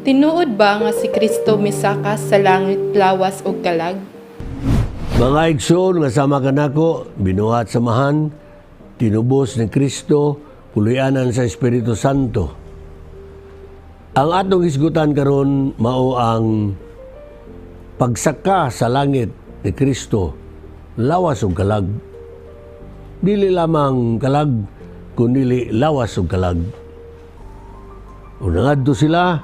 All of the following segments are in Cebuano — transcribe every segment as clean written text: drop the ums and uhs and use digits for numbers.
Tinuod ba nga si Kristo misaka sa langit lawas ug kalag? Mga igsoon nga sama kanako, binuhat samahan, tinubos ni Kristo, puloy-anan sa Espiritu Santo. Ang atong hisgutan karon mao ang pagsaka sa langit ni Kristo, lawas ug kalag. Dili lamang kalag, kundi lawas ug kalag. Ug nangadto sila,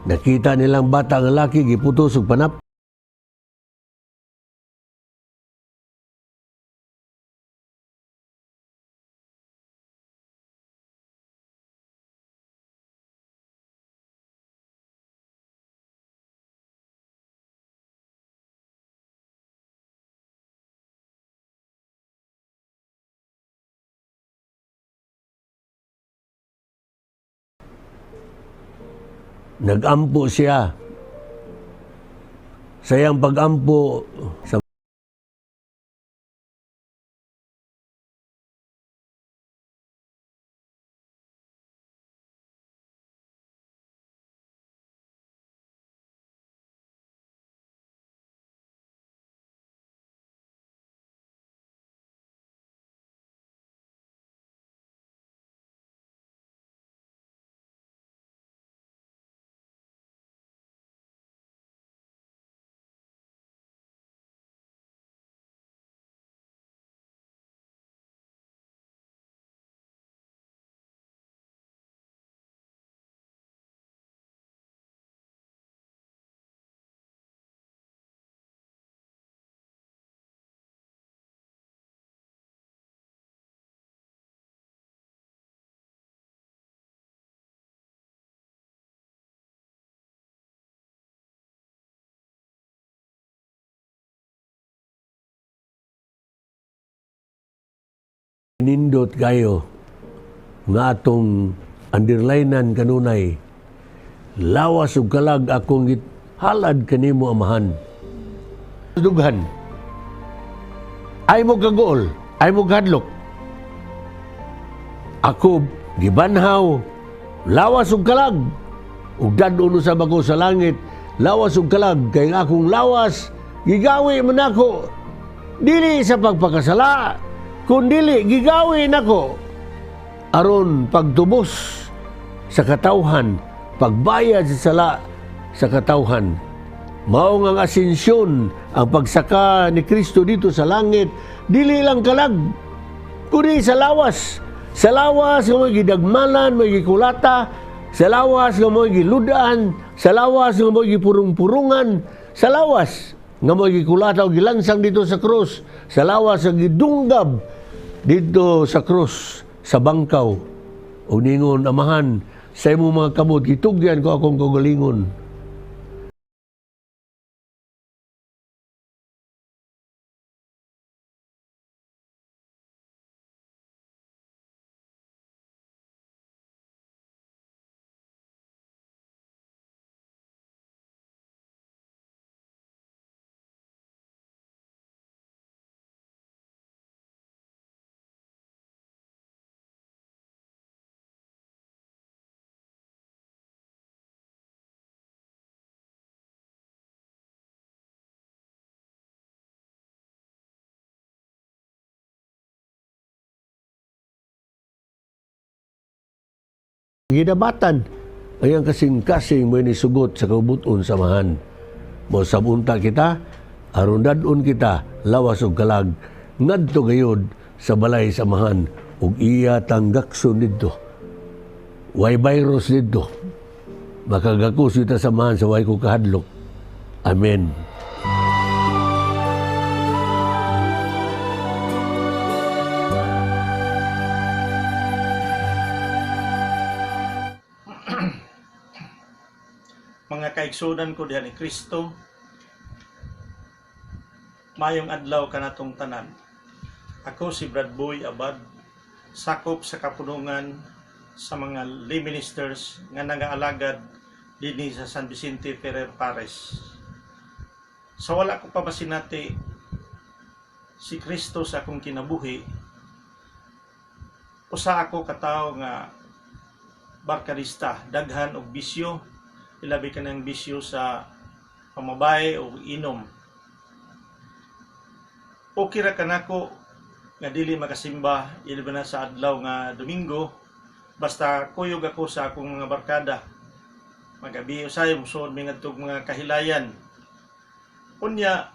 nakita nilang bata nga laki giputos og panap. Nagampo siya. Sa iyang pagampo sa nindot kayo nga atong underlinean kanunay, lawas ug kalag akong halad kanimo, Amahan. Dughan ay mo kaguol, ay mo kadlok. Ako gibanhaw lawas ug kalag, ug dad-on usab ako sa langit lawas ug kalag, kay ang akong lawas gigawi man nako dili sa pagpakasala, kundili gigawi nako aron pagtubos sa katawhan, pagbayad sa sala sa katawhan. Mao nga ang asensyon, ang pagsaka ni Kristo dito sa langit, dili lang kalag, kundi sa lawas. Sa lawas nga mo'y gidagmanan, mo'y gikulata, sa lawas nga mo'y giludaan, sa lawas nga mo'y gipurong-purungan, sa lawas nga mo'y gikulata o gilansang dito sa krus, sa lawas nga gidunggab dito sa krus, sa bangkaw. O ningon, "Amahan, sa imong mga kamot, gitugyan ko akong kaugalingon." Ginabatan ay ang kasing-kasing mo nisugot sa kaubuton sa Amahan. Mo sabunta kita, aron dad-on kita, lawas og kalag, ngadto gayod sa balay sa Amahan, ug iya tanggakson didto. Way virus didto. Makagakos kita sa Amahan sa way ko kahadlok. Amen. Mga kaigsunan ko diha ni Kristo, mayong adlaw kanatong tanan. Ako si Brad Boy Abad, sakop sa kapunungan sa mga lay ministers nga nagaalagad dinhi sa San Vicente Ferrer Parish. Sa wala ko pa masinati si Kristo sa akong kinabuhi, usa ako katawo nga barkadista, daghan og bisyo, Ilabi kanang bisyo sa pamabae o inom. Okay ra kanako nga dili makasimba ilabi na sa adlaw nga Domingo, basta kuyog ako sa akong mga barkada. Magabi usay musuod mi ngadtog mga kahilayan. Unya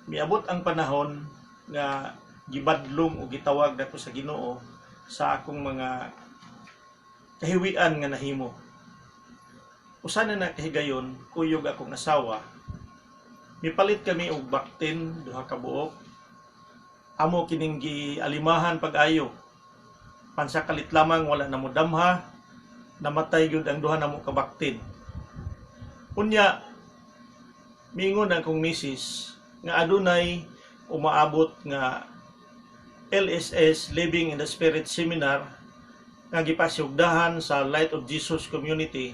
miabot ang panahon nga gibadlong o gitawag nako sa Ginoo sa akong mga kahiwian nga nahimo. Usa na na kahigayon, kuyog akong asawa. Mipalit kami og baktin, duha ka buok. Amo kining gialimahan pag-ayo. Pansakalit lamang wala na mo damha, namatay gyud ang duha namo ka baktin. Unya miingon ang akong misis nga adunay umaabot nga LSS, Living in the Spirit Seminar, nga gipasyugdahan sa Light of Jesus Community,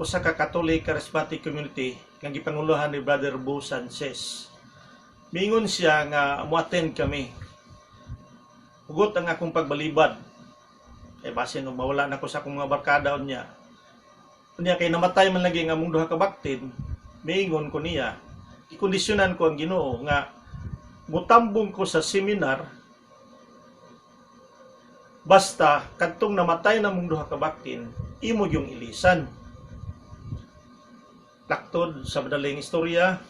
usa ka Catholic Charismatic Community nga gipanguluhan ni Brother Bo Sanchez. Miingon siya nga mo-attend kami. Hugot ang akong pagbalibad. Kay basin og mawala na ko sa akong mga barkada unya. Unya kay namatay man lagi ang among duha ka baktin, miingon ko niya, ikondisyonan ko ang Ginoo nga mutambong ko sa seminar basta kadtong namatay na mong duha ka baktin, imo yung ilisan. Laktod sa madaling istorya,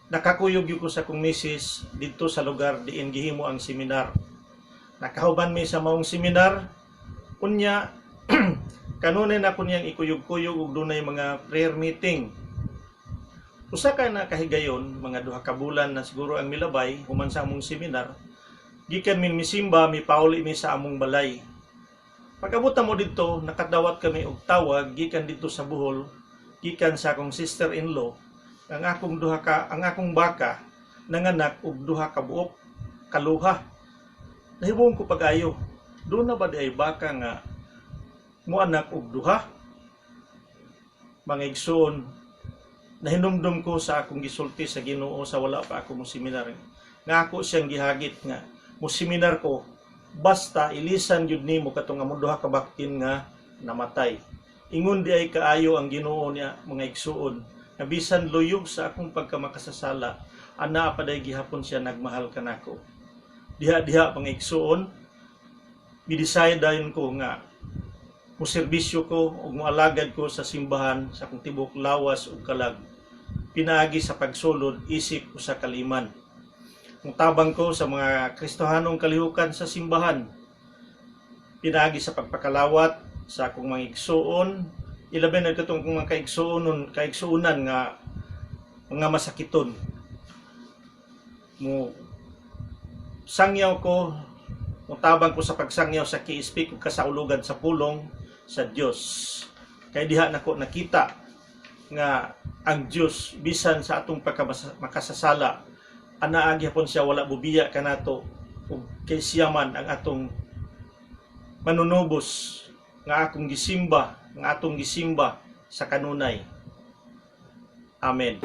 nakakuyog gyud ko sa akong misis didto sa lugar diin gihimo ang seminar. Nakahuban mi sa maong seminar, unya kanunay nako niyang ikuyog-kuyog og dunay mga prayer meeting. Usa ka na kahigayon, mga duha ka bulan na siguro ang milabay human sa among seminar, gikan min misimba, mipauli mi sa among balay. Pag-abot mo didto, nakadawat kami og tawag gikan didto sa Bohol, gikan sa akong sister-in-law, ang akong baka nanganak og duha ka buok kaluha. Nahibong ko pag-ayo. Doon na ba di ay baka nga muanak og duha? Mga igsoon, nahinumdum ko sa akong gisulti sa Ginoo sa wala pa ako mo seminar. Nga ako siyang gihagit nga mo seminar ko basta ilisan gyud nimo katong among duha ka baktin nga namatay. Ingon di ay kaayo ang Ginoo niya, mga igsuon, nga bisan luyog sa akong pagkamakasasala, anaa paday gihapon siya nagmahal kanako. Diha-diha, mga igsuon, mi-decide dayon ko nga muserbisyo ko ug moalagad ko sa simbahan sa akong tibok lawas ug kalag, pinaagi sa pagsulod isip usa ka layman. Mutabang ko sa mga Kristohanong kalihukan sa simbahan, pinaagi sa pagpakalawat sa akong mga igsuon, ilabi na katong akong mga kaigsuonan nga mga masakiton. Mo sangyaw ko, mutabang ko sa pagsangyaw sa KSP ug kasaulugan sa pulong sa Dios. Kay diha nako nakita nga ang Dios bisan sa atong pagkamakasasala, anaa gihapon siya wala bubiya kanato, ug kay siya man ang atong manunubos nga akong gisimba, nga atong gisimba sa kanunay. Amen.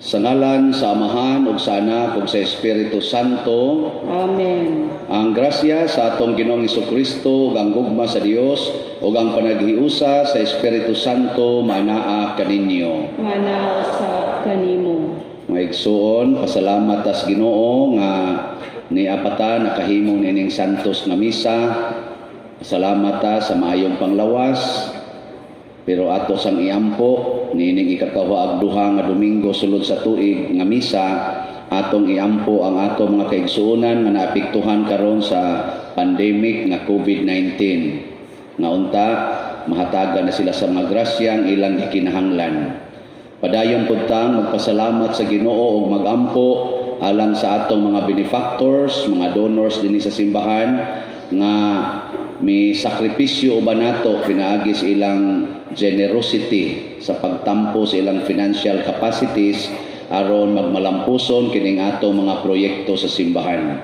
Sa ngalan sa Amahan ug sa Anak ug sa Espiritu Santo. Amen. Ang grasya sa atong Ginoong Hesukristo ug ang gugma sa Dios ug ang panaghiusa sa Espiritu Santo manaa kaninyo. Manaa usab kanimo. Mga igsuon, pasalamat tas Ginoo nga niapa ta nakahimo niining santos nga misa. Pasalamat ta sa maayong panglawas. Pero ato sang iampo niining ikakahuha ug duha nga Domingo sulod sa tuig nga misa, atong iampo ang ato mga kaigsuonan nga naapektuhan karon sa pandemic nga COVID-19, nga unta mahatagan na sila sa mga grasya ang ilang gikinahanglan. Padayon pud tang magpasalamat sa Ginoo ug magampo alang sa atong mga benefactors, mga donors dinhi sa simbahan nga mi sakripisyo uban nato pinaagi sa ilang generosity sa pagtampo sa ilang financial capacities aron magmalampuson kining atong mga proyekto sa simbahan.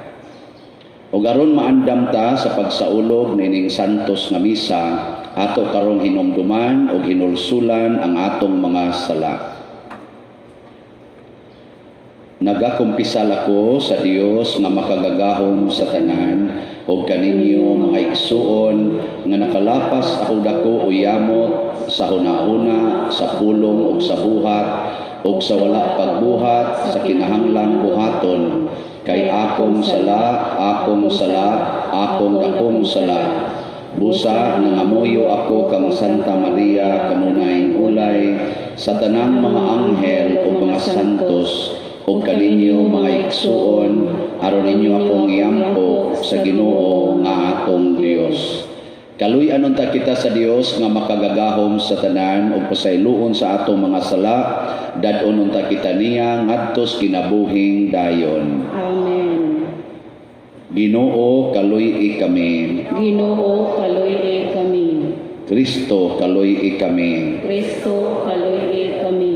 Ug aron maandam ta sa pagsaulog niining santos nga misa, ato karong hinumduman ug hinulsulan ang atong mga sala. Nagakumpisal ako sa Dios nga makagagahom sa tanan ug kaninyo, mga igsuon, nga nakalapas ako dako o yamot sa hunahuna, sa pulong ug sa buhat ug sa wala pagbuhat sa kinahanglang buhaton, kay akong sala, akong sala, akong dakong sala. Busa nangamuyo ako kang Santa Maria, kanunayng ulay, sa tanang mga anghel ug mga santos, ug kaninyo, mga igsuon, aron ninyo akong iampo sa Ginoo nga atong Dios. Kaluy-an unta kita sa Dios nga makagagahom sa tanan ug pasayloon sa atong mga sala. Dad-on unta kita niya ngadto sa kinabuhing dayon. Amen. Ginoo, kaluy-i kami. Ginoo, kaluy-i kami. Kristo, kaluy-i kami. Kristo, kaluy-i kami.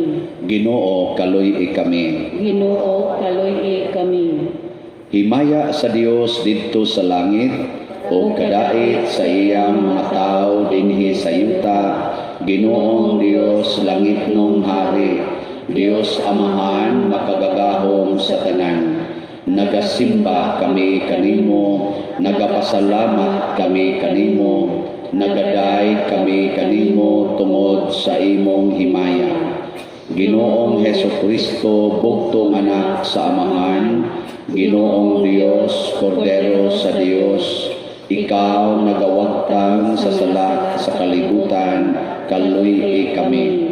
Ginoo, kaluy-i kami. Ginoo, kaluy-i kami. Himaya sa Dios didto sa langit ug kadait sa iyang mga tawo dinhi sa yuta. Ginoong Dios, langitnong hari, Dios Amahan makagagahom sa tanan. Nagasimba kami kanimo, nagapasalamat kami kanimo, nagaday kami kanimo tungod sa imong himaya. Ginoong Heso Kristo, bugtong anak sa Amahan, Ginoong Dios, Kordero sa Dios, ikaw nagawagtang sa sala sa kalibutan, kaluy-i kami.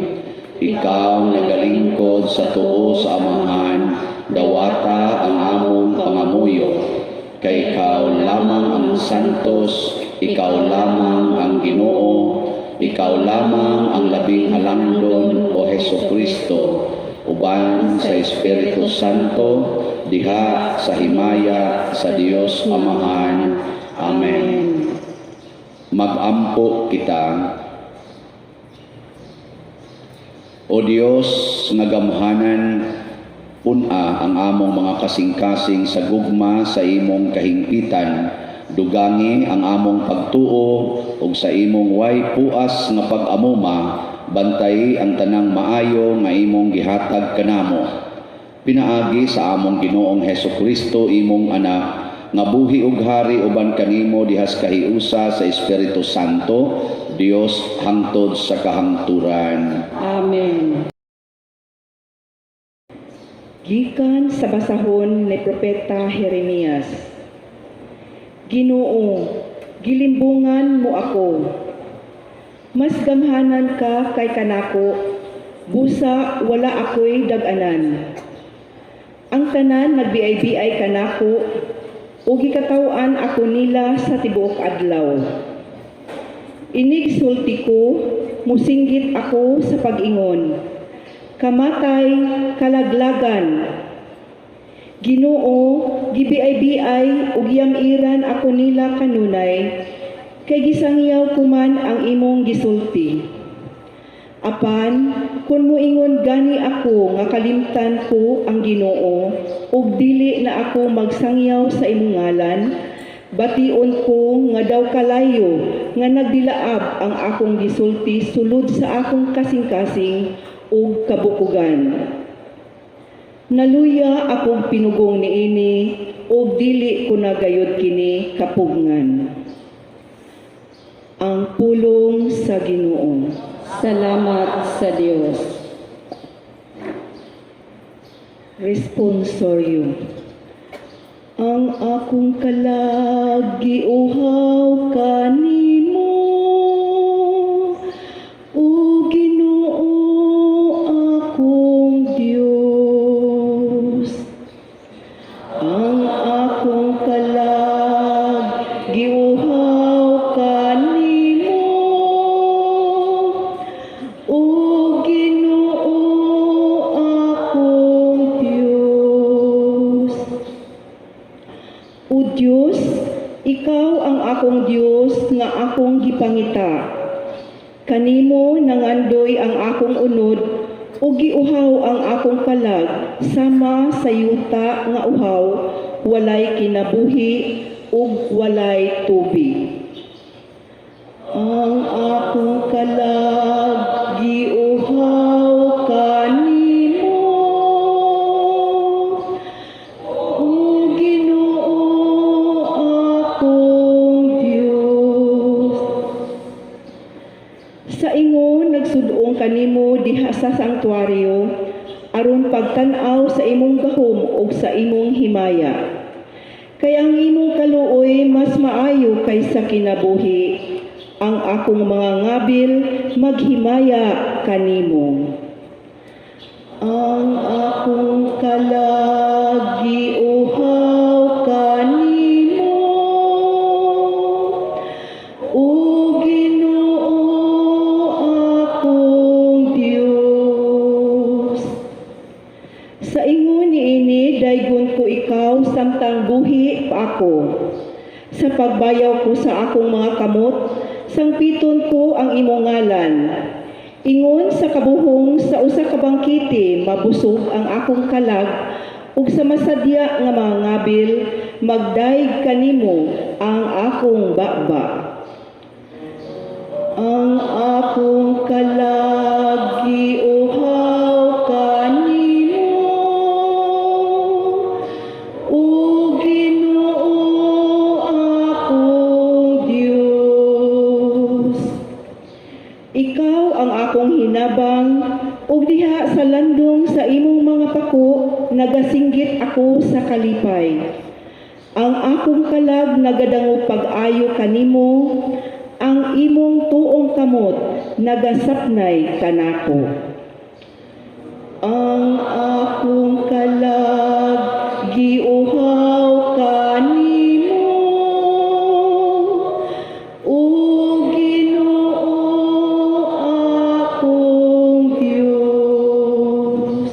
Ikaw nagalingkod sa tuo sa Amahan, dawata ang among pangamuyo. Kay ikaw lamang ang santos, ikaw lamang ang Ginoo, ikaw lamang ang labing halangdon, O Heso Kristo, uban sa Espiritu Santo, diha sa himaya sa Dios Amahan. Amen. Magampo kita. O Dios nga gamhanan, pun-a ang among mga kasing-kasing sa gugma sa imong kahingpitan. Dugangi ang among pagtuo ug sa imong way puas nga pag-amuma, bantay ang tanang maayo nga imong gihatag kanamo. Pinaagi sa among Ginoong Heso Kristo, imong anak, nga buhi ug hari uban kanimo dihas kahiusa sa Espiritu Santo, Dios hangtod sa kahangturan. Amen. Gikan sa basahon ni Propeta Jeremias. Ginoo, gilimbungan mo ako. Mas gamhanan ka kay kanako, busa wala ako'y dag-anan. Ang tanan nagbiay-biay kanako, ug gikataw-an ako nila sa tibuok adlaw. Inig sulti ko, musinggit ako sa pag-ingon. "Kamatay, kalaglagan!" Ginoo, gibiay-biay ug yamiran ako nila kanunay, kay gisangyaw ko man ang imong gisulti. Apan kun moingon gani ako nga kalimtan ko ang Ginoo ug dili na ako magsangyaw sa imong ngalan, bation ko nga daw kalayo nga nagdilaab ang akong gisulti sulod sa akong kasing-kasing ug kabukugan. Naluya akong pinugong niini ug dili ko na gayud kini kapugngan. Ang pulong sa Ginoo. Salamat sa Dios. Responsorio. Ang akong kalag giuhaw kanimo. O O Dios, ikaw ang akong Dios nga akong gipangita. Kanimo nangandoy ang akong unod ug giuhaw ang akong kalag sama sa yuta nga uhaw, walay kinabuhi ug walay tubig. Ang akong kalag giuhaw kanimo, O Ginoo akong Dios. Sa ingon nagsud-ong kanimo diha sa sanktuaryo aron pagtan-aw sa imong gahom ug sa imong himaya. Kay ang imong kaluoy mas maayo kaysa kinabuhi. Ang akong mga ngabil maghimaya kanimo. Ang akong kalag giuhaw kanimo, O Ginoo akong Dios. Sa ingon niini daygon ko ikaw samtang buhi pa ako. Sa pagbayaw ko sa akong mga kamot, sangpiton ko ang imong ngalan. Ingon sa kabuhong sa usa ka bangkete, mabusog ang akong kalag ug sa masadya nga mga ngabil magdayeg kanimo ang akong baba. Ang akong kalag giuhaw kanimo, O Ginoo akong Dios. Ikaw ang akong hinabang ug diha sa landong sa imong mga pako nagasinggit ako sa kalipay. Ang akong kalag nagadangog pag-ayo kanimo, ang imong tuong kamot nagasapnay kanako. Ang akong kalag giuhaw kanimo, O Ginoo akong Dios.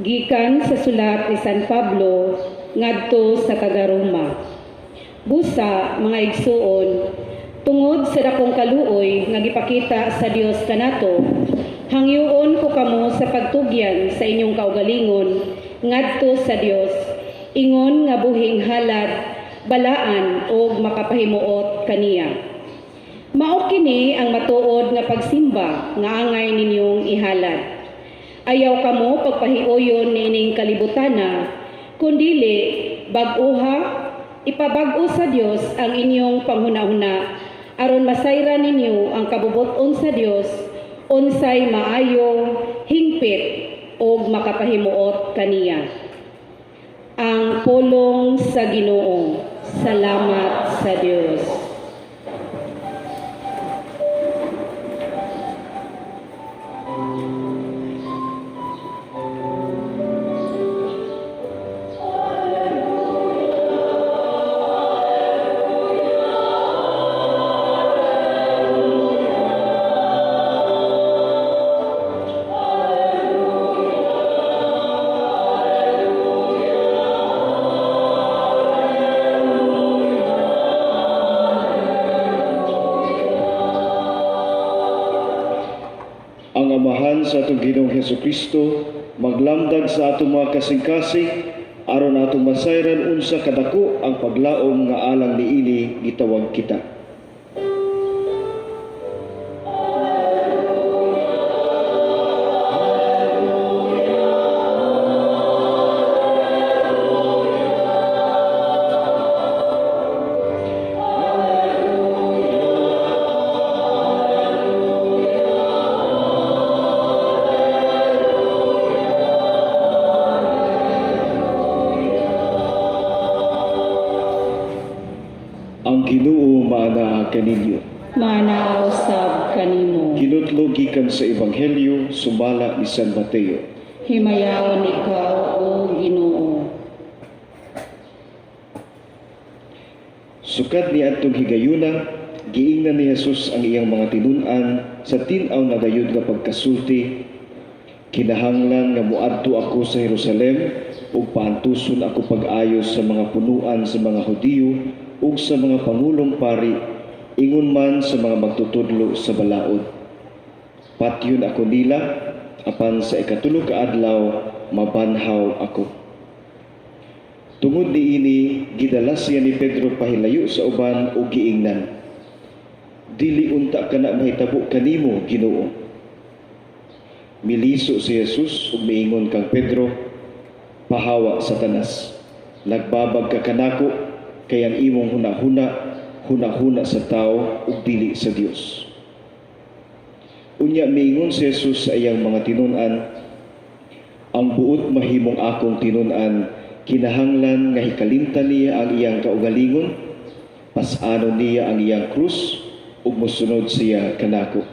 Gikan sa sulat ni San Pablo ngadto sa taga-Roma. Busa, mga igsuon, tungod sa dakong kaluoy nga gipakita sa Dios kanato, hangyoon ko kamo sa pagtugyan sa inyong kaugalingon ngadto sa Dios, ingon nga buhing halad, balaan ug makapahimuot kaniya. Mao kini ang matuod nga pagsimba nga angay ninyong ihalad. Ayaw kamo pagpahiuyon niining kalibutana, kundili bag-oha, ipabag-o sa Dios ang inyong panghuna-huna aron masayran ninyo ang kabubut-on sa Dios, unsay maayo, hingpit ug makapahimuot kaniya. Ang pulong sa Ginoo. Salamat sa Dios. Ang Amahan sa atong Ginoong Hesukristo maglamdag sa atong mga kasing-kasing aron atong masayran unsa kadako ang paglaom nga alang niini gitawag kita. Ang Ginoo maanaa kaninyo. Maanaa usab kanimo. Hinutlo gikan sa Ebanghelyo sumala ni San Mateo. Himayaon ikaw, o Ginoo. Sukad ni adtong higayuna, giingnan ni Jesus ang iyang mga tinun-an sa tin-aw na gayud nga pagkasulti. Kinahanglan nga moadto ako sa Jerusalem Ug paantuson ako pag-ayo sa mga punuan sa mga Hudiyo ug sa mga pangulong pari, ingon man sa mga magtutudlo sa balaod. Patyon ako nila, apan sa ikatulo ka adlaw mabanhaw ako." Tungod niini, gidala siya ni Pedro pahilayo sa uban ug giingnan, "Dili unta kana mahitabo kanimo, Ginoo." Miliso si Jesus ug miingon kang Pedro, "Pahawa, Satanas. Nagbabag ka kanako, kay ang imong hunahuna, hunahuna sa tao ug dili sa Dios." Unya miingon si Jesus sa iyang mga tinun-an, "Ang buot mahimong akong tinun-an, kinahanglan nga hikalimtan niya ang iyang kaugalingon, pas-anon niya ang iyang krus, ug mosunod siya kanako.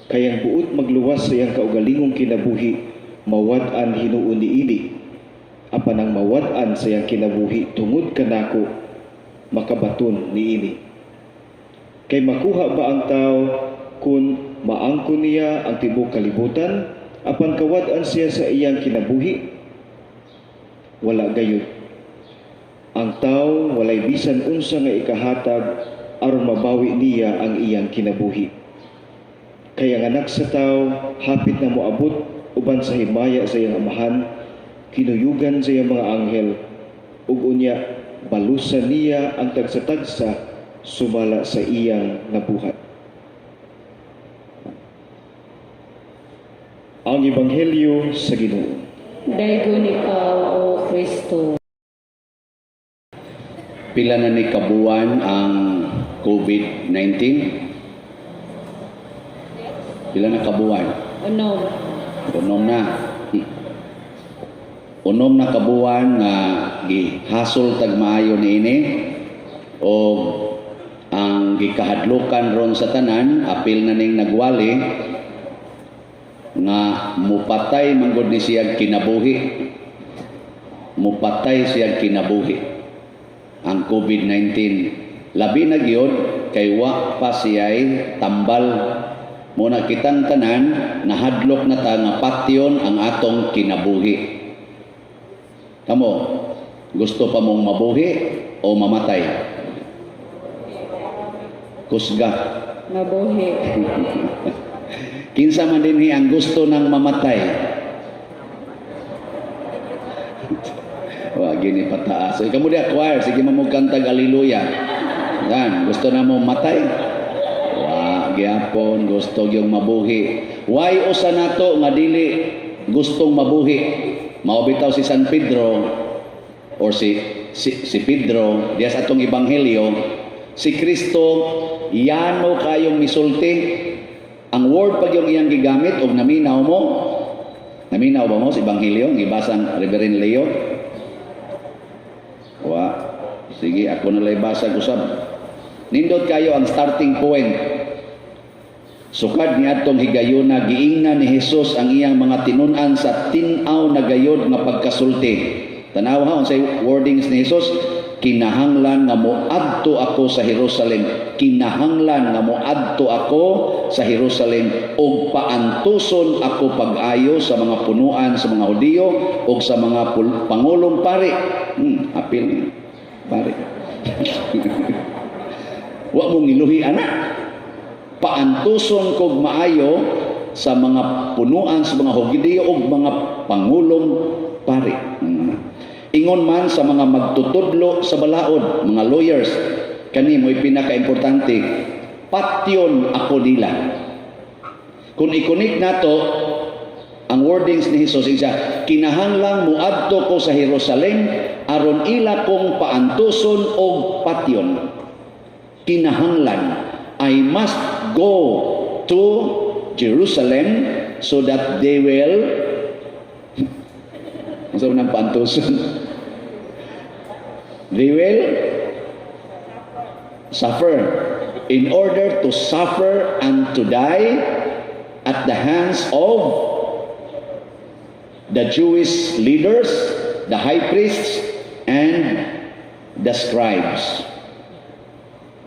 Kay ang buot magluwas sa iyang kaugalingong kinabuhi, mawad-an hinuon niini. Apan ang mawad-an sa iyang kinabuhi tungod kanako, makabaton niini. Kay makuha ba ang tao kung maangkon niya ang tibuok kalibutan, apan kawad-an siya sa iyang kinabuhi? Wala gayud. Ang tao walay bisan unsa nga ikahatag aron mabawi niya ang iyang kinabuhi. Kay ang Anak sa Tao hapit na moabot uban sa himaya sa iyang Amahan, kinuyugan sa iyang mga anghel, ug unya balusan niya ang tagsa-tagsa sumala sa iyang nabuhat." Ang Ebanghelyo sa Ginoo. Daygon ikaw, O Kristo. Pila na ni kabuwan ang COVID-19? Pila na kabuwan? 6. 6 na. 6 na kabuwan nga gihasol tag maayo niini o ang gikahadlukan ron sa tanan, apil na ning nagwali nga mupatay manggod ni siyag kinabuhi. Mupatay siyag kinabuhi ang COVID-19. Labi na gyud kay wa pa siya'y tambal. Muna kitang tanan nahadlok na ta nga patyon ang atong kinabuhi. Kamo, gusto pa mong mabuhi o mamatay? Kusga. Mabuhi. Kinsa man dinhi ang gusto ng mamatay? Wa gini pataas. So, kamo di choir, sige mo kantag hallelujah. Yan, gusto na mo matay? Wa gyapon gusto gyung mabuhi. Why usa nato nga dili gustong mabuhi? Mao bitaw si San Pedro or si Pedro diya sa atong ebanghelyo, si Kristo yano kayong misulti. Ang word pag yung iyang gigamit og naminaw mo, naminaw ba mo sa ebanghelyo gibasang Reverend Leo? Wa. Sige, ako na lang basa usab. Nindot kayo ang starting point. Sukad niadtong higayuna, giingna ni Jesus ang iyang mga tinun-an sa tin-aw na gayod nga pagkasulti. Tanaw ha unsay wordings ni Jesus, kinahanglan nga moadto ako sa Jerusalem, kinahanglan nga moadto ako sa Jerusalem ug paantuson ako pag-ayo sa mga punuan sa mga Hudiyo ug sa mga pangulong pari. Apil pari. Wa mo ngiluhi ana. Paantuson kog maayo sa mga punuan sa mga Hudiyo ug mga pangulong pari. Ingon man sa mga magtutudlo sa balaod, mga lawyers, kani mo'y pinakaimportante, patyon ako nila. Kung i-connect nato ang wordings ni Jesus, siya, kinahanglang muadto ko sa Jerusalem aron ila kong paantuson og patyon. Kinahanglan, I must go to Jerusalem so that they will, unsa man ang paantuson? They will suffer in order to suffer and to die at the hands of the Jewish leaders, the high priests, and the scribes.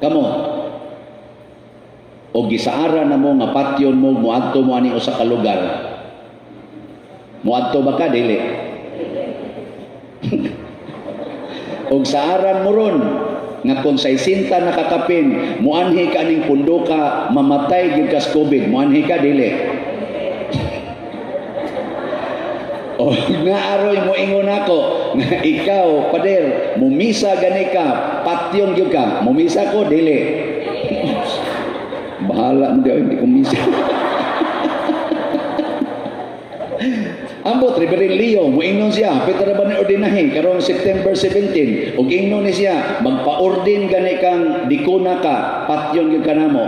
Kamo, o gisaara na mo nga patyon mo, muadto mo ani usa ka lugar. Muadto ba ka? Dili. Og saaran mo ron nga kung sa isinta nakakapin, muanhi ka aning punduka, mamatay gyud ka sa COVID, muanhi ka dili? O nga aroy mo ingon ako nga ikaw pader mumisa gani ka, patyon gyud ka, mumisa ko dili? Bahala mo di, hindi ko misa. Ambot Reverend Leo moingnon siya, pita ra ba ni ordinahe karong September 17, ug ingnon ni siya magpa-ordin gani kang dikuna ka, patyon gyud ka namo.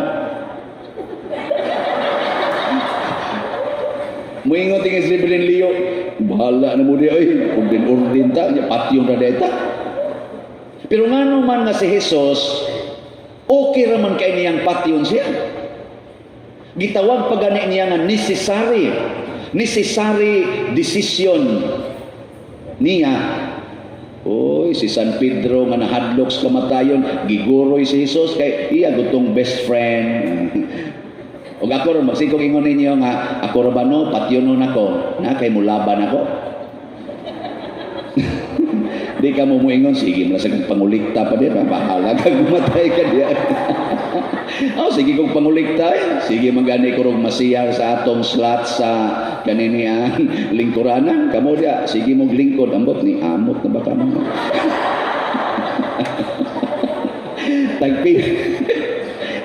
Moingon tingin si Reverend Leo, bahala na mo di ay, ordin-ordin ta, nya patyon ra ta. Pero ngano man nga si Jesus, okay ra man kay niyang patyon siya. Gitawag pa gani niya nga necessary decision niya. Oy, si San Pedro nga nahadlok sa kamatayon, giguroy si Jesus kay iya gutong best friend. Og ako ron magsikog ingon ninyo nga ako ra ba no, patyonon ako, na kay mulaban ako. Di ka mo muingon, sige mo sa kang pangulikta pa di ba? Bahala ka gumatay ka diya. Oh, sige kong pangulikta eh. Sige magani ko rog masiyar sa atong slot sa kanini ang lingkuranan. Kamo diya, sige mong lingkod. Ambot ni amot na ba ka mo?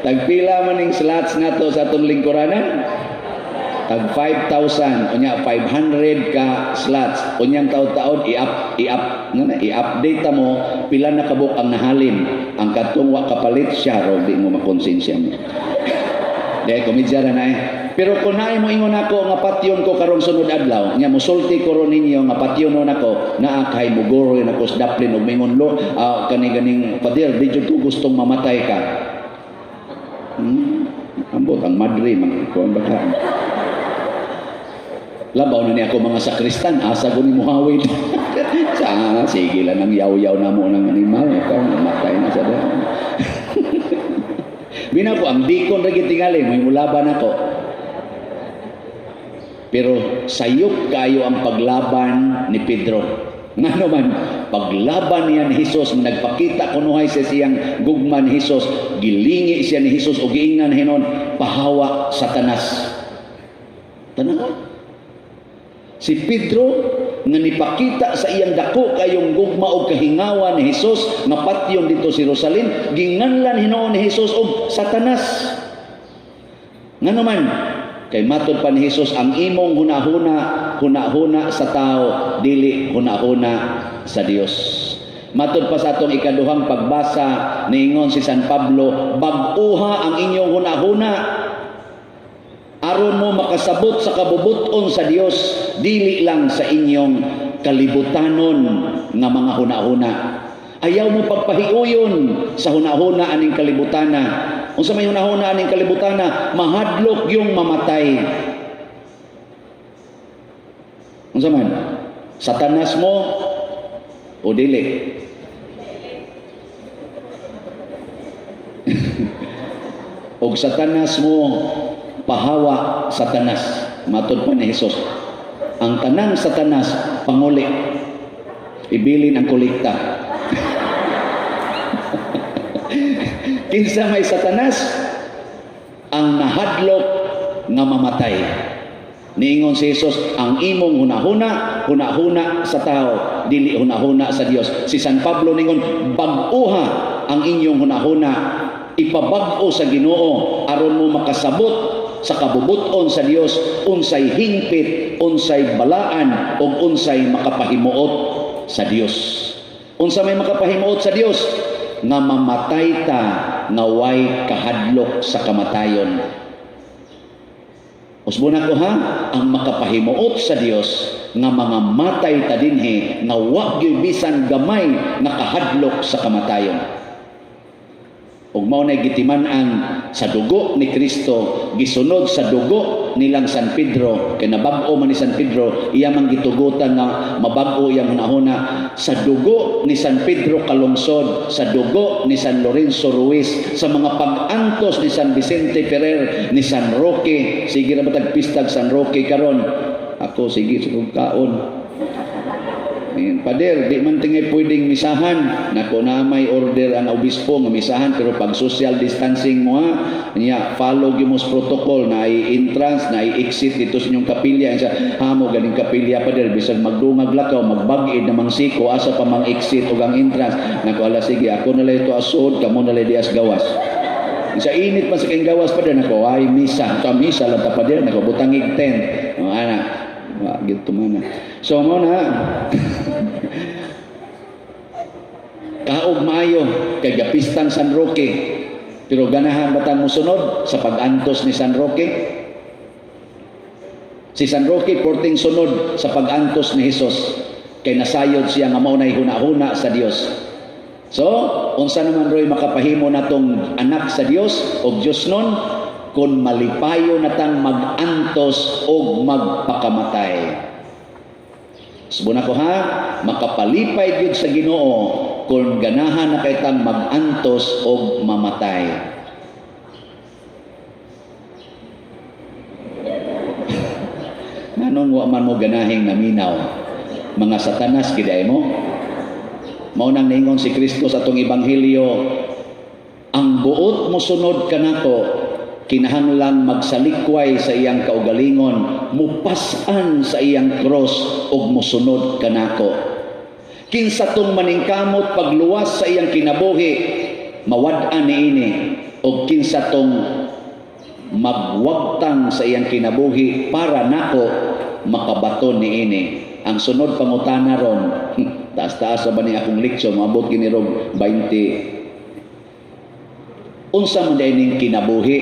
Tagpila man ning slots nato sa atong lingkuranan? Tag 5,000, unya 500 ka slots. Unyang taon-taon i-update mo pila na kabuk ang nahalin. Ang katong wa kapalit siya ro di mo makonsensya mo. Dahil komedya ra na eh. Pero kung naay mo ingon ako nga patyon ko karong sunod adlaw, nya mosulti ko ron ninyo nga patyonon ako, naa kay mugoro nako sa daplin og mingon lo, kani ganing pader di jud ko gustong mamatay ka. Ambot ang madre magkuan ba ka? Labaw na ni ako mga sakristan, asa ko ni muhawid. Sa sige lang ang yaw-yaw na mo ng animal, ikaw namatay na sa doon. Bina ko ang dikon ra gyud tingali, may mulaban ako. Pero sayop kayo ang paglaban ni Pedro. Ngano man, paglaban niya ni Jesus, nagpakita kunuhay sa siyang gugma ni Jesus, gilingi siya ni Jesus o giingnan hinon, pahawa Satanas. Tanawa. Si Pedro nga nipakita sa iyang dako kayong gugma og kahingawan ni Jesus nga patyon dito si Rosalyn, ginganlan hinuon ni Jesus og Satanas. Ngano man, kay matod pa ni Jesus ang imong hunahuna, hunahuna sa tao, dili hunahuna sa Dios. Matod pa sa atong ikaduhang pagbasa, niingon si San Pablo, bag-uha ang inyong hunahuna aron mo makasabot sa kabubuton sa Dios, dili lang sa inyong kalibutanon nga mga hunahuna. Ayaw mo pagpahiuyon sa hunahuna aning kalibutana. Unsa may hunahuna aning kalibutana, mahadlok yung mamatay. Unsa man? Satanas mo o dili? Og Satanas mo, pahawa Satanas. Matod pa ni Jesus, ang tanang Satanas panguli, ibilin ang kolekta. Kinsa may Satanas? Ang nahadlok nga mamatay. Niingon si Jesus, ang imong hunahuna, hunahuna sa tao, dili hunahuna sa Dios. Si San Pablo ningon, bag-uha ang inyong hunahuna, ipabag-o sa Ginoo aron mo makasabot sa kabubuton sa Dios, unsay hingpit, unsay balaan, ug unsay makapahimuot sa Dios. Unsa may makapahimuot sa Dios? Nga mamatay ta nga way kahadlok sa kamatayon. Usbon ako ha, ang makapahimuot sa Dios nga mga matay ta dinhi nga wa gyud bisan gamay nga kahadlok sa kamatayon. Ug mao nay gitiman-an sa dugo ni Kristo, gisunod sa dugo nilang San Pedro, kay nabag-o man ni San Pedro, iya man gitugutan nga mabag-o iyang hunahuna sa dugo ni San Pedro Calungsod, sa dugo ni San Lorenzo Ruiz, sa mga pag-antos ni San Vicente Ferrer, ni San Roque. Sige ra ba tag pistag San Roque karon? Ako sige sa kong kaon. Pader, di man tingay pwedeng misahan. Nako na may order ang obispo nga misahan, pero pag social distancing mo ha, niya follow gyud mo sa protocol na ay entrance na ay exit dito sa inyong kapilya. Sa hamo ganing kapilya, pader, bisag magdungag lakaw, magbag-id namang siko, asa pa mang exit ug ang entrance? Nako, ala sige, ako na lang ito asod, kamo na lang dias gawas. Sa init pa sa kayong gawas, pader, nako ay misa. Ta misa lang ta, pader, nako butangig tent. Oh, ana. Wa gid man na. So mo na kaog maayo kay gapistang San Roque. Pero ganahan ba tang mosunod sa pag-antos ni San Roque? Si San Roque porting sunod sa pag-antos ni Hesus kay nasayod siya nga mao nay hunahuna sa Dios. So, unsa naman roy makapahimo natong anak sa Dios o Dios nun kung malipayo natang mag-antos o magpakamatay? Subon ako ha, makapalipay gyud sa Ginoo kung ganahan na kay tang mag-antos o mamatay. Nganong wa man mo ganahing naminaw? Mga satanas gid ay mo. Mao nang niingon si Kristo sa atong ebanghelyo, ang buot mosunod kanako kinahanglan magsalikway sa iyang kaugalingon, mupas-an sa iyang cross ug mosunod kanako. Kinsa tong maningkamot pagluwas sa iyang kinabuhi, mawad-an niini, ug kinsa tong magwagtang sa iyang kinabuhi para nako, makabaton niini. Ang sunod pangutana ron, taas-taas ba ni akong leksyon, moabot gini rog 20. Unsa man diay ning kinabuhi?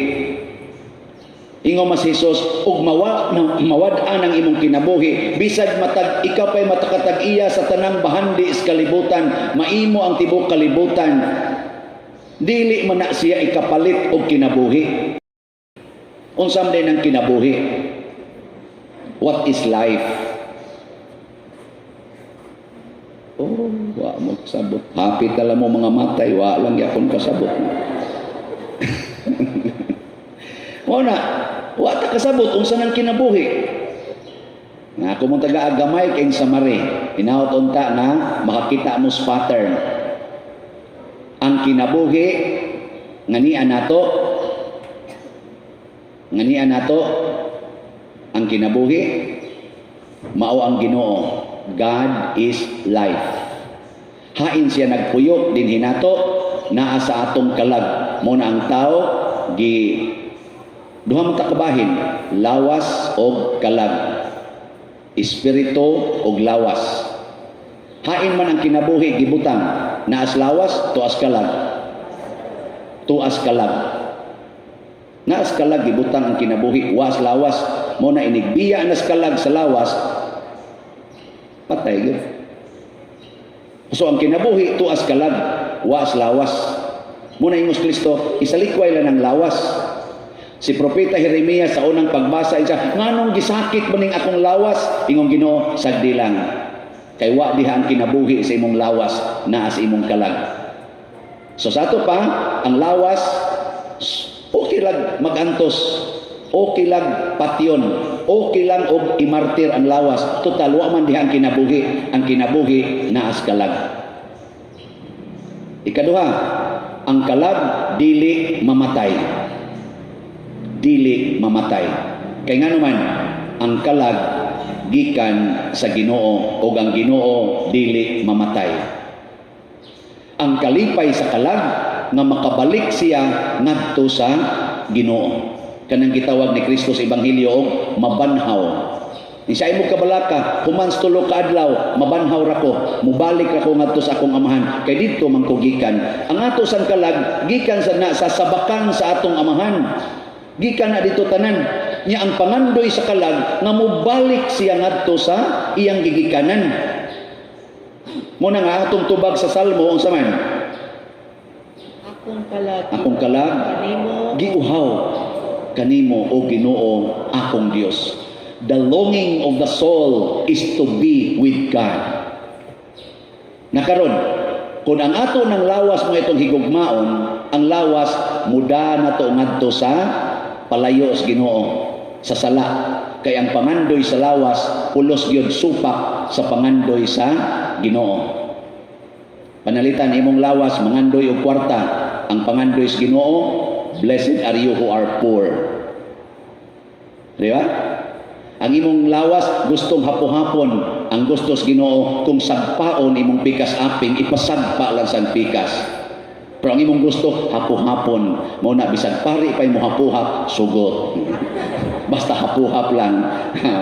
Ingon mas Jesus, ug mawad-an ang imong kinabuhi, bisag matag ikaw pay matakatag-iya sa tanang bahandi sa kalibutan, maimo ang tibuok kalibutan, dili man na siya ikapalit og kinabuhi. Unsa man diay ang kinabuhi? What is life? Oh, wa mo kasabot. Hapit na lang mo mga matay, wa lang yapon kasabot. Mao na, wa ta kasabot unsa nang kinabuhi. Nga ako mong taga-agamay kay sa mare, hinaot unta na makakita mo sa pattern. Ang kinabuhi ngania nato ang kinabuhi mao ang Ginoo. God is life. Hain siya nagpuyo dinhi nato, naa sa atong kalag. Mo na ang tao gi duha man ta kabahin, lawas og kalag, espiritu og lawas. Hain man ang kinabuhi gibutang, naas lawas, tuas kalag, tuas kalag. Naas kalag gibutang ang kinabuhi, was lawas. Mo na inigbiya nas kalag sa lawas, patay gyud. So ang kinabuhi tuas kalag, was lawas. Mo na ingos Kristo, isalikway lang ang lawas. Si Propeta Jeremias sa unang pagbasa siya, nganong gisakit ba ning akong lawas? Ingong Ginoo, sagdi lang. Kay wa diha ang kinabuhi sa imong lawas, naa sa imong kalag. So sa ato pa, ang lawas okay lang magantos, okay lang patyon, okay lang og imartir ang lawas. Total wa man diha ang kinabuhi, ang kinabuhi naas kalag. Ikaduha, ang kalag dili mamatay. Dili mamatay. Kay ngano man, ang kalag gikan sa Ginoo ug ang Ginoo dili mamatay. Ang kalipay sa kalag nga makabalik siya ngadto sa Ginoo. Kanang gitawag ni Kristo sa Ebanghelyo og mabanhaw. Isa imo kabalaka, human sa 3 ka adlaw, mabanhaw ra ko, mubalik ra ko ngadto sa akong amahan, kay didto man ko gikan. Ang ato sang kalag gikan sa na sa sabakan sa atong amahan. Gikan na dito tanan. Nya ang pangandoy sa kalag nga mobalik siya ngadto sa iyang gigikanan. Mo na nga atong tubag sa Salmo unsa man? Akong kalag. Akong kalag kanimo giuhaw kanimo o Ginoo akong Dios. The longing of the soul is to be with God. Nakaron, kung ang ato ng lawas mo itong higugmaon, ang lawas muda na to ngadto sa palayo sa Ginoo, sa sala. Kay ang pangandoy sa lawas pulos gyud supak. sa pangandoy sa Ginoo. Panalitan, imong lawas mangandoy og kwarta, ang pangandoy sa Ginoo, "Blessed are you who are poor." Di ba? Ang imong lawas gustong hapo-hapon, ang gusto sa Ginoo, kung sagpaon imong pikas aping, ipasagpa lang sa pikas. Pero ang imong gusto hapo-hapon, mao na bisag pari pa imo hapuhap, sugot. Basta hapuhap lang.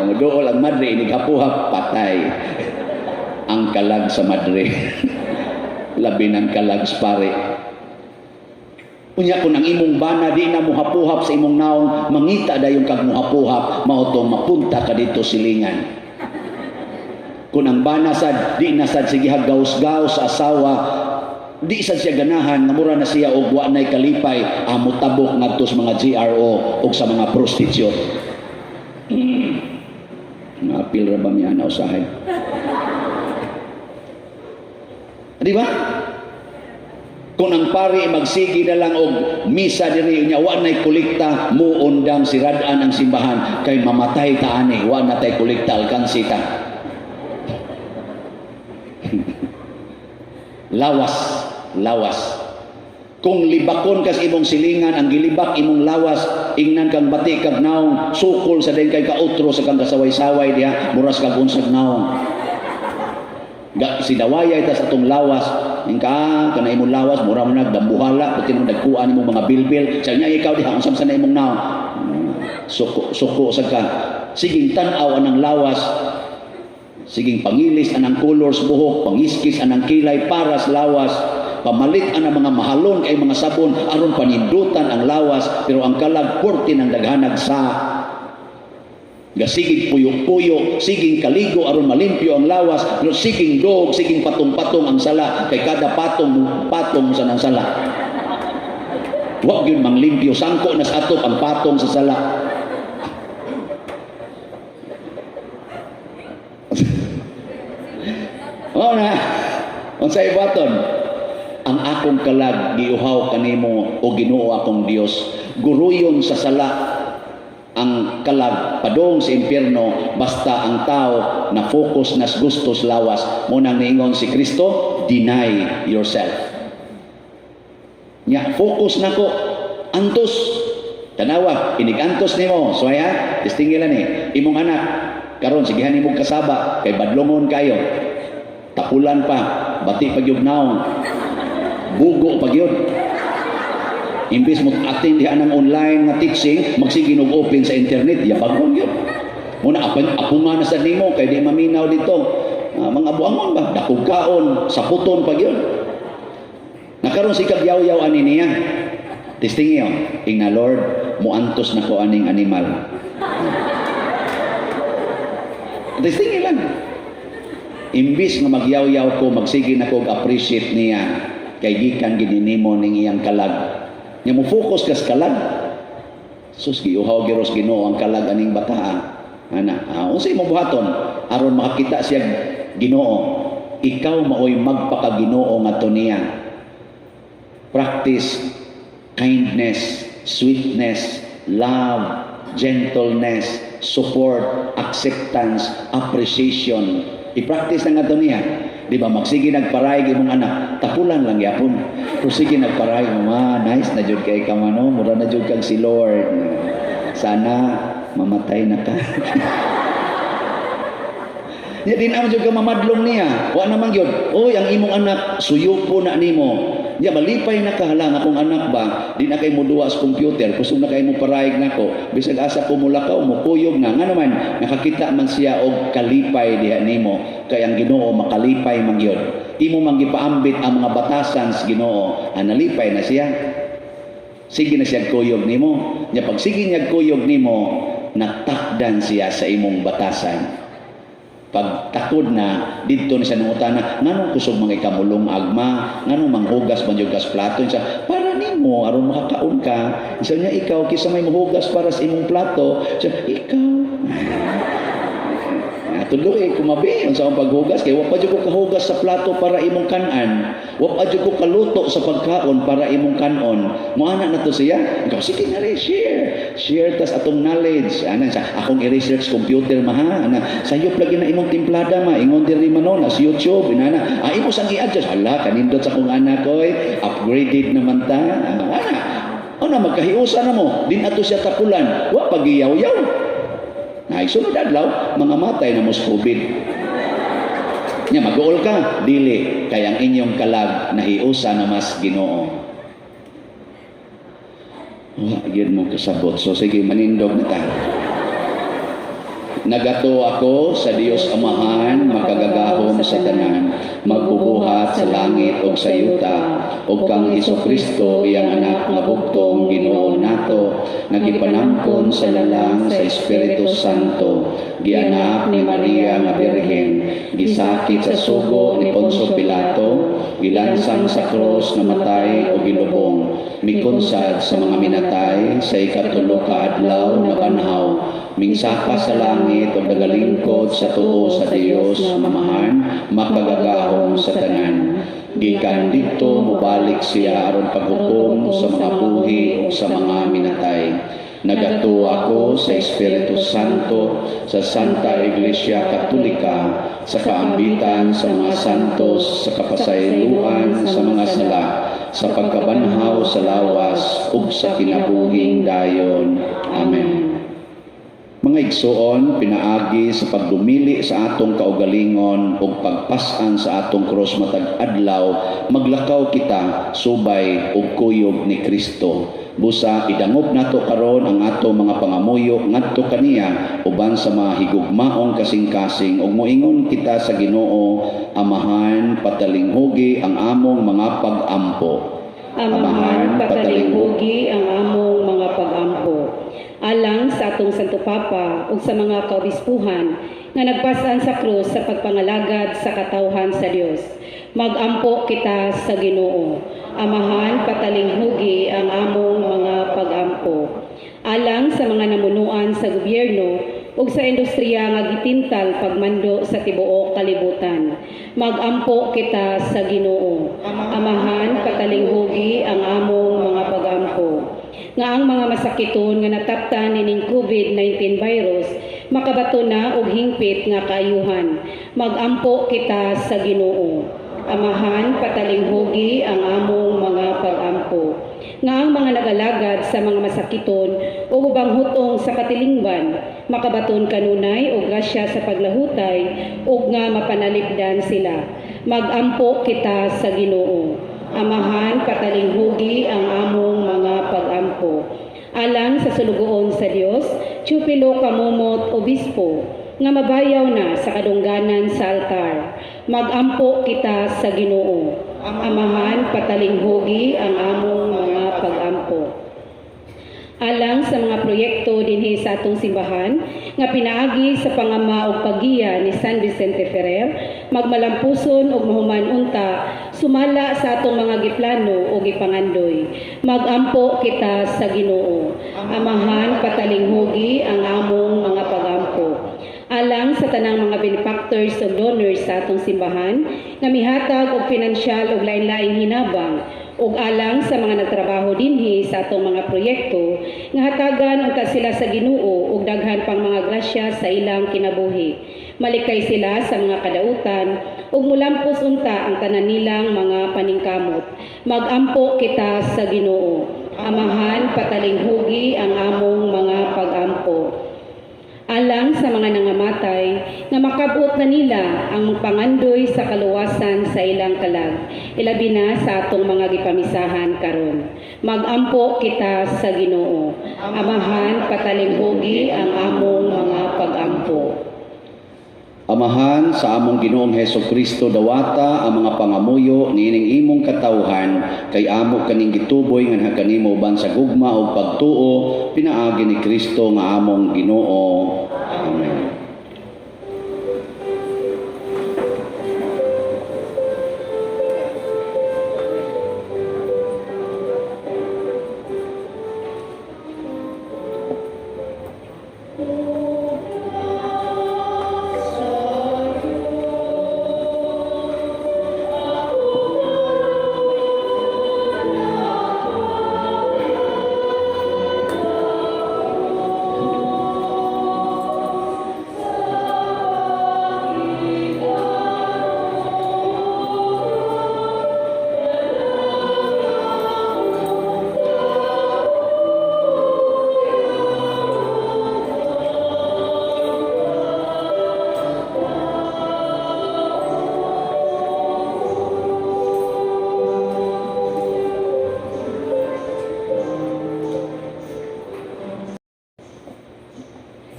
Moduol ang madre inig hapuhap, patay. Ang kalag sa madre. Labi ng kalag sa pare. Unya kung ang imong bana di na muhapuhap sa imong naong, mangita dayon kag muhapuhap, mao tong mapunta ka dito silingan. Kung ang bana sad di na sad sige gaus-gaus sa asawa, di sad siya ganahan, namura na siya og wa nay kalipay, amo tabok ngadto sa mga GRO og sa mga prostitute. Maapil ra ba mi ana usahay? Di ba? Kung ang pari magsigi na lang og misa diri nya wa nay kolekta, muundang siradan ang simbahan kay mamatay ta ani, wa na tay kolekta, alkansi ta. Lawas, lawas. Kung libakon kas imong silingan, ang gilibak imong lawas, ingnan kang bati kag naong, sukol sa din kay kautro sa kang kasaway-saway diha, muras kag unsag naong. Ga, si dawayay tas atong lawas, ing ka kana imong lawas mura mo nagdambuhala, puti mo dagkuan imong mga bilbil, sa niya ikaw diha unsam sa na imong naong. Suko suko sa ka. Siging tan-aw anang lawas, siging pangilis anang colors buhok, pangiskis anang kilay paras lawas, pamalit ang mga mahalon kay mga sabon aron panindutan ang lawas, pero ang kalag porte ng daghanag sa gasigig puyo-puyo, siging kaligo aron malimpyo ang lawas, pero siging dog, siging patong-patong ang sala, kay kada patong patong sa nang sala. Wa gyud manglimpyo, sangko nas atop ang patong sa sala. Mao na. Unsay ibaton? Ang akong kalag giuhaw kanimo o Ginoo akong Dios. Guruyon sa sala ang kalag padong sa impyerno basta ang tao na focus nas gustos lawas. Mo nang niingon si Kristo, "Deny yourself." Nya focus nako antos, tanawa inig antos nimo, so ha, distingilan ni imong anak karon, sigihan nimong kasaba kay badlongon kayo, tapulan pa, bati pa gyud naong, bugo pa gyud. Imbis mo attend diha ng online nga teaching, magsige og open sa internet, yabagon gyud. Muna apan apunga na sad nimo kay di maminaw dito. Mga buangon ba, dakog kaon, saputon pa gyud. Nakaron si kagyaw-yaw ani niya. Testing iyo, ingna, "Lord, muantos na ko aning animal." Testing lang. Imbis nga magyaw-yaw ko, magsige na ko og appreciate niya kay gikan gid nimo ning iyang kalag. Nya mo focus kas kalag. Sus, giuhaw giros Ginoo ang kalag aning bataa. Ana, unsay imong buhaton aron makakita siya Ginoo? Ikaw maoy magpakaginoo ngadto niya. Practice kindness, sweetness, love, gentleness, support, acceptance, appreciation. I-practice na ngadto niya. Di ba magsige nagparayg imong anak, tapulan lang yapon. Pero sige nagparayg, "Mama, nice na jud kay ka mano, mura na jud kag si Lord. Sana mamatay na ka." Ya din naman jud ka mamadlong niya. Wa naman gyud. "Oy, ang imong anak suyo po na nimo." Ya malipay na ka, "Hala, akong anak ba, di na kay mo duwa sa computer, kusog na kay mo parayg nako. Bisag asa ko mulakaw, mo kuyog na." Nga naman nakakita man siya og kalipay diha nimo, kay ang Ginoo makalipay man gyud. Imo man gipaambit ang mga batasan sa Ginoo, nalipay na siya. Sige na siya kuyog nimo. Nya pag sige niya kuyog nimo, natakdan siya sa imong batasan. Pagtakod na, didto na siya nangutana, "Nganong kusog mga ikamulong agma, nganong manghugas man yung gas plato?" Siya, "Para nimo, aron makakaon ka." Siya niya, "Ikaw, kisa may mahugas para sa imong plato?" Siya, "Ikaw." Tudloi ko, mabi, unsa ang paghugas kay wa pa jud ko kahugas sa plato para imong kan-an. Wa pa jud ko kaluto sa pagkaon para imong kan-on. Moana na to siya. Ikaw, sige na rin, share. Share tas atong knowledge. Ana sa akong i-research computer ma ha. Ana, sayop lagi na imong timplada ma. Ingon diri man no, na sa YouTube inana. Ah, imo sang i-adjust. Hala, kanindot sa akong anak oy. Upgraded naman ta. Ah, ana. Ana magkahiusa na mo. Din ato siya tapulan. Wa pagiyaw-yaw. Na sunod adlaw, mga matay na mo sa COVID. Nya mag-uol ka, dili kay ang inyong kalag nahiusa na mas Ginoo. Wa gyud mo kasabot. So sige, manindog na ta. Nagatuo ako sa Dios Amahan, makagagahom sa tanan, magbubuhat sa langit ug sa yuta, ug kang Hesukristo, iyang anak nga bugtong Ginoo nato, nga gipanangkon sa lalang sa Espiritu Santo, gianak ni Maria nga Birhen, gisakit sa sugo ni Poncio Pilato, gilansang sa krus, namatay ug gilubong, mikunsad sa mga minatay, sa ikatulo ka adlaw nabanhaw, mingsaka sa langit ug nagalingkod sa tuo sa Dios Amahan, makagagahom sa tanan. Gikan didto mobalik siya aron paghukom sa mga buhi ug sa mga minatay. Nagatuo ako sa Espiritu Santo, sa Santa Iglesia Katolika, sa kaambitan sa mga santos, sa kapasayloan sa mga sala, sa pagkabanhaw sa lawas ug sa kinabuhing dayon. Amen. Mga igsoon, pinaagi sa pagdumili sa atong kaugalingon ug pagpas-an sa atong krus matag adlaw, maglakaw kita subay og kuyog ni Kristo. Busa idangop nato karon ang ato mga pangamuyo ngadto kaniya uban sa mga higugmaong kasing-kasing ug moingon kita sa Ginoo: Amahan, patalinghugi ang among mga pag-ampo. Amahan, patalinghugi ang among mga pag-ampo. Alang sa atong Santo Papa ug sa mga kaobispuhan nga nagpasan sa krus sa pagpangalagad sa katawhan sa Dios. Magampo kita sa Ginoo. Amahan, patalinghugi ang among mga pag-ampo. Alang sa mga namunuan sa gobyerno ug sa industriya nga gitintal pagmando sa tibuok kalibutan. Magampo kita sa Ginoo. Amahan, patalinghugi ang among mga pag-ampo. Nga ang mga masakiton nga nataptan nining COVID-19 virus makabato na og hingpit nga kaayuhan. Magampo kita sa Ginoo. Amahan, patalinghugi ang among mga pag-ampo. Nga ang mga nagalagad sa mga masakiton o ubang hutong sa katilingban makabaton kanunay og grasya sa paglahutay ug nga mapanalipdan sila. Magampo kita sa Ginoo. Amahan, patalinghugi ang among mga pag-ampo. Alang sa sulugoon sa Dios, Teofilo Camomot, Obispo, nga mabayaw na sa kadungganan sa altar. Magampo kita sa Ginoo. Amahan, patalinghugi ang among mga pag-ampo. Alang sa mga proyekto dinhi sa atong simbahan nga pinaagi sa pangama ug paggiya ni San Vicente Ferrer, magmalampuson ug mahuman unta sumala sa atong mga giplano ug gipangandoy. Magampo kita sa Ginoo. Amahan, patalinghugi ang among mga pagampo. Alang sa tanang mga benefactors ug donors sa atong simbahan nga mihatag og pinansyal ug lain-laing hinabang ug alang sa mga nagtrabaho dinhi sa atong mga proyekto nga hatagan unta sila sa Ginoo ug daghan pang mga grasya sa ilang kinabuhi. Malikay sila sa mga kadautan ug mulampos unta ang tanan nilang mga paningkamot. Magampo kita sa Ginoo. Amahan, patalinghugi ang among mga pagampo. Alang sa mga nangamatay nga makabot na nila ang pangandoy sa kaluwasan sa ilang kalag, ilabi na sa atong mga gipamisahan karon. Magampo kita sa Ginoo. Amahan, patalinghugi ang among mga pagampo. Amahan sa among Ginoong Heso Kristo, dawata ang mga pangamuyo niining imong katawhan kay amo kaning gituboy nganha kanimo uban sa gugma ug pagtuo pinaagi ni Kristo nga among Ginoo. Amen.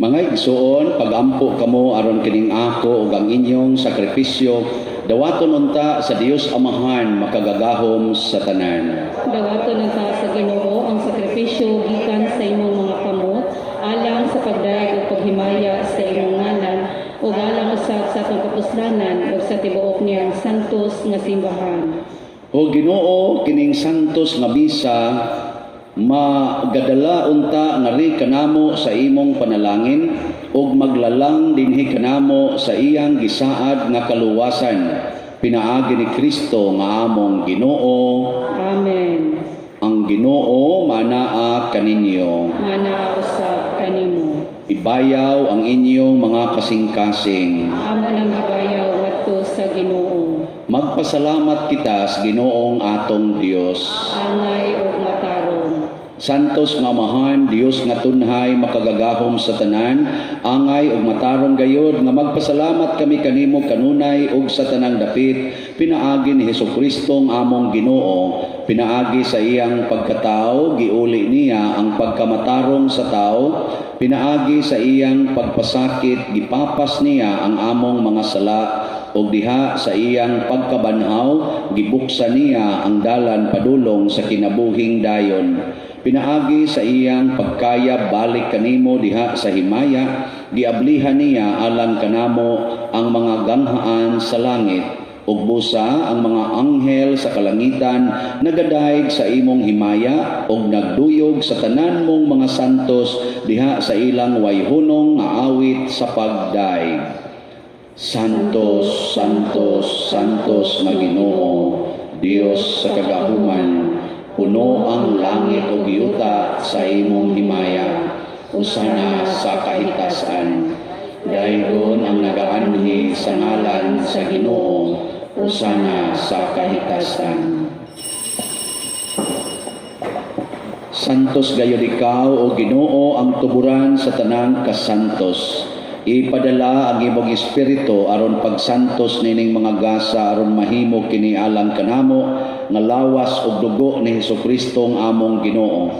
Mga igsoon, pagampo kamo aron kining ako ug ang inyong sakripisyo dawaton unta sa Dios Amahan makagagahom sa tanan. Dawaton unta sa Ginoo ang sakripisyo gikan sa imong mga kamot alang sa pagdayeg ug paghimaya sa imong ngalan ug alang usab sa atong kapuslanan ug sa tibuok niyang santos nga simbahan. O Ginoo, kining santos nga misa magadala unta ngari kanamo sa imong panalangin ug maglalang dinhi kanamo sa iyang gisaad nga kaluwasan pinaagi ni Kristo nga among Ginoo. Amen. Ang Ginoo manaa kaninyo. Manaa usab kanimo. Ibayaw ang inyong mga kasing-kasing. Amo nang gibayaw ngadto sa Ginoo. Magpasalamat kita sa Ginoong atong Dios. Angay ug matarong. Santos nga Amahan, Dios nga tunhay makagagahom sa tanan, angay ug matarong gayod nga magpasalamat kami kanimo kanunay ug sa tanang dapit, pinaagi ni Hesukristo ang among Ginoo, pinaagi sa iyang pagkatao, giuli niya ang pagkamatarong sa tao, pinaagi sa iyang pagpasakit, gipapas niya ang among mga sala, ug diha sa iyang pagkabanhaw, gibuksan niya ang dalan padulong sa kinabuhing dayon. Pinaagi sa iyang pagkaya balik kanimo diha sa himaya, giablihan niya alang kanamo ang mga ganghaan sa langit, ug busa ang mga anghel sa kalangitan nagadayeg sa imong himaya ug nagduyog sa tanan mong mga santos diha sa ilang wayhunong nga awit sa pagdayeg. Santos, Santos, Santos nga Ginoo, Dios sa kagahuman, puno ang langit ug yuta sa imong himaya. Usana sa kahitasan. Daygon ang nagaanhi sa ngalan sa Ginoo, usana sa kahitasan. Santos gayud ikaw o Ginoo ang tuburan sa tanang kasantos. Ipadala ang imong espiritu aron pagsantos nining mga gasa aron mahimo kini alang kanamo nga lawas ug dugo ni Hesukristo ang among Ginoo.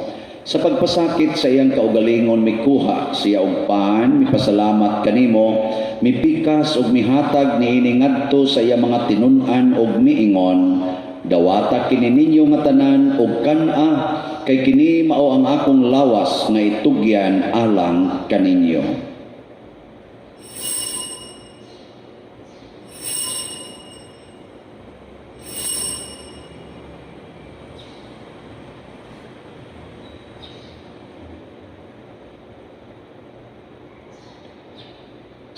Sa pagpasakit sa iyang kaugalingon mikuha siya og pan, mipasalamat kanimo, mipikas ug mihatag niini ngadto sa iyang mga tinun-an ug miingon, dawata kini ninyo nga tanan ug kan-a, kay kini mao ang akong lawas nga itugyan alang kaninyo.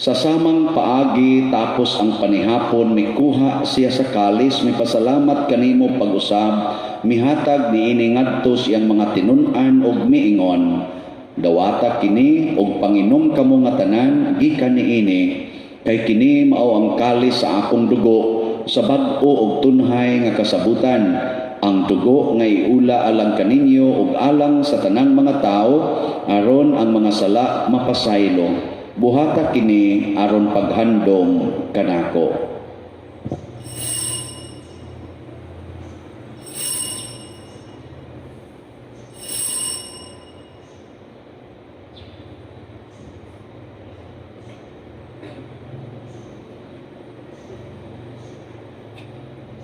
Sa samang paagi tapos ang panihapon, mikuha siya sa kalis, mipasalamat kanimo pag-usab, mihatag niini ngadto siyang mga tinun-an ug miingon, dawata kini ug panginom kamo nga tanan gikan niini, kay kini mao ang kalis sa akong dugo sa bag-o ug tunhay nga kasabutan, ang dugo nga iula alang kaninyo ug alang sa tanang mga tawo aron ang mga sala mapasaylo. Buhata kini aron paghandom kanako.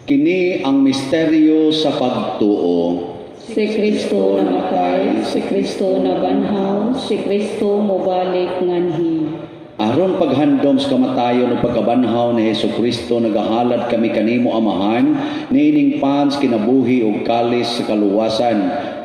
Kini ang misteryo sa pagtuo. Si Kristo namatay, si Kristo nabanhaw, si Kristo mobalik nganhi. Aron paghandom sa kamatayon ug pagkabanhaw ni Hesukristo, nagahalad kami kanimo Amahan niining pans kinabuhi ug kalis sa kaluwasan.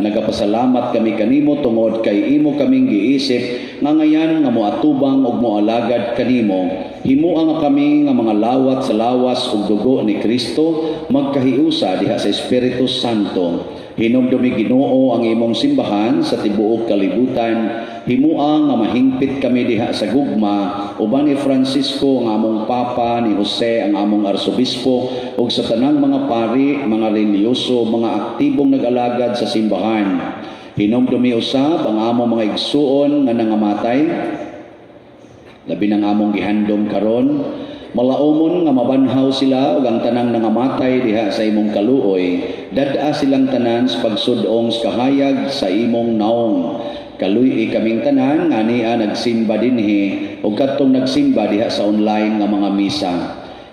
Nagapasalamat kami kanimo tungod kay imo kaming giisip nga ngayan nga moatubang ug moalagad kanimo. Himua nga kami nga mga lawat sa lawas ug dugo ni Kristo magkahiusa diha sa Espiritu Santo. Hinumdumi Ginoo ang imong simbahan sa tibuok kalibutan. Himua nga mahingpit kami diha sa gugma uban ni Francisco ang among Papa, ni Jose ang among Arsobispo ug sa tanang mga pari, mga relihiyoso, mga aktibong nag-alagad sa simbahan. Hinumdumi usab ang among mga igsuon nga nangamatay, labi ng among gihandom karon, malaumon nga mabanhaw sila ug ang tanang nangamatay diha sa imong kaluoy, dad-a silang tanan sa pagsud-ong sa kahayag sa imong naong. Kaluy-i kaming tanan nga ania nagsimba dinhi ug kadtong nagsimba diha sa online nga mga misa.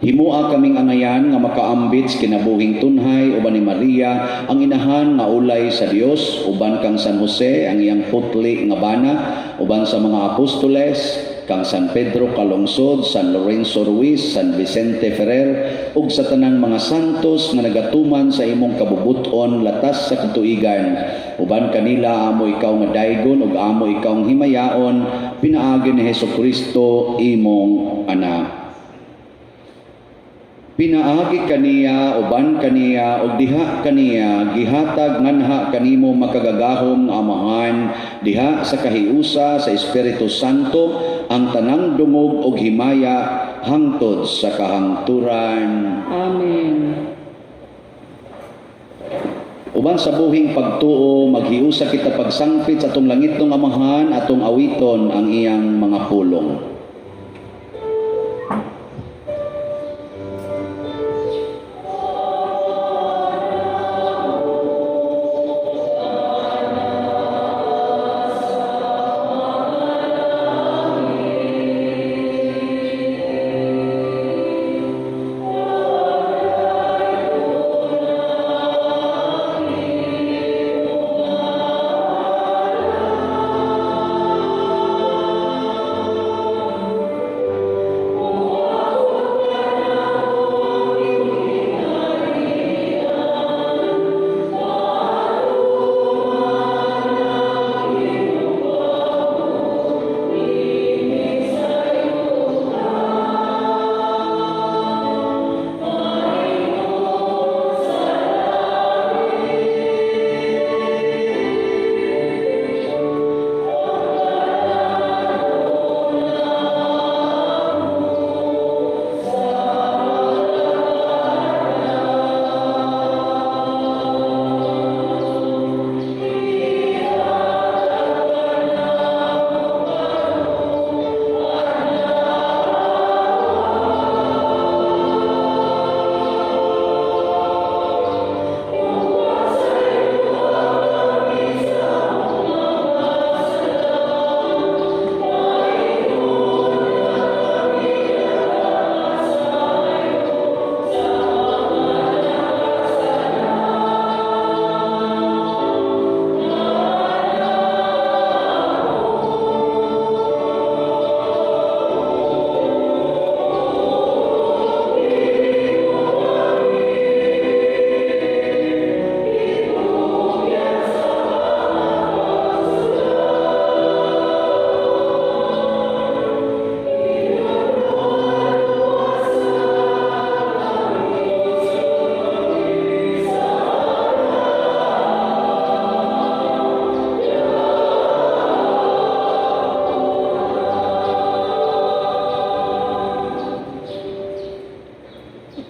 Himua kaming angayan nga makaambit sa kinabuhing tunhay uban ni Maria ang inahan nga ulay sa Dios, uban kang San Jose ang iyang putli nga bana, uban sa mga apostoles, kang San Pedro Calungsod, San Lorenzo Ruiz, San Vicente Ferrer ug sa tanang mga santos nga nagatuman sa imong kabubut-on latas sa katuigan. Uban kanila amo ikaw nga daygon ug amo ikaw nga himayaon pinaagi ni Hesukristo imong anak. Pinaagi kaniya, uban kaniya, ug diha kaniya, gihatag nganha kanimo makagagahom nga Amahan, diha sa kahiusa sa Espiritu Santo, ang tanang dungog ug himaya hangtod sa kahangturan. Amen. Uban sa buhing pagtuo, maghiusa kita pagsangpit sa atong langitnong Amahan, atong awiton ang iyang mga pulong.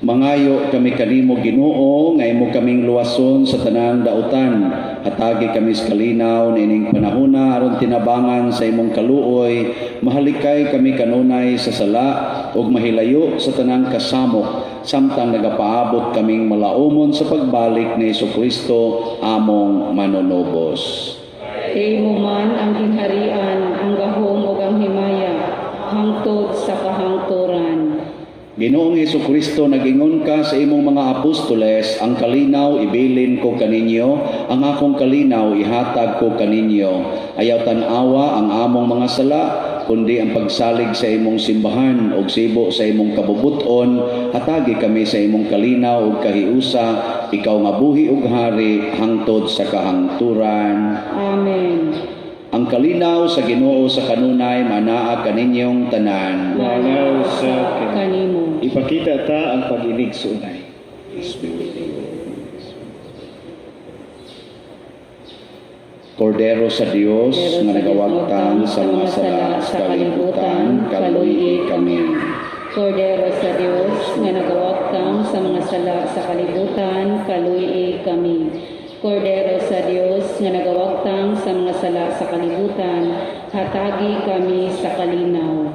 Mangayo kami kanimo, Ginoo, nga imo kaming luwason sa tanang dautan. Hatagi kami sa kalinaw niining panahona aron tinabangan sa imong kaluoy, mahalikay kami kanunay sa sala ug mahilayo sa tanang kasamok samtang nagapaabot kaming malaumon sa pagbalik ni Hesukristo among manunubos. Imo man ang gingharian, ang gahom ug ang himaya hangtod sa kahangturan. Ginoong Hesukristo, nag-ingon ka sa imong mga apostoles, ang kalinaw ibilin ko kaninyo, ang akong kalinaw ihatag ko kaninyo. Ayaw tan-awa ang among mga sala, kundi ang pagsalig sa imong simbahan ug sibo sa imong kabubuton. Hatagi kami sa imong kalinaw ug kahiusa, ikaw nga buhi ug hari hangtod sa kahangturan. Amen. Ang kalinaw sa Ginoo sa kanunay manaa kaninyong tanan. Manaw sa kanimo. Ipakita ta ang pag-inig sa unay. Peace be with you. Kordero sa Dios nga nagawagtang sa mga sala sa kalibutan, kaluy-i kami. Kordero sa Dios nga nagawagtang sa mga sala sa kalibutan, kaluy-i kami. Kordero sa Dios nga nagawagtang sa mga sala sa kalibutan, hatagi kami sa kalinaw.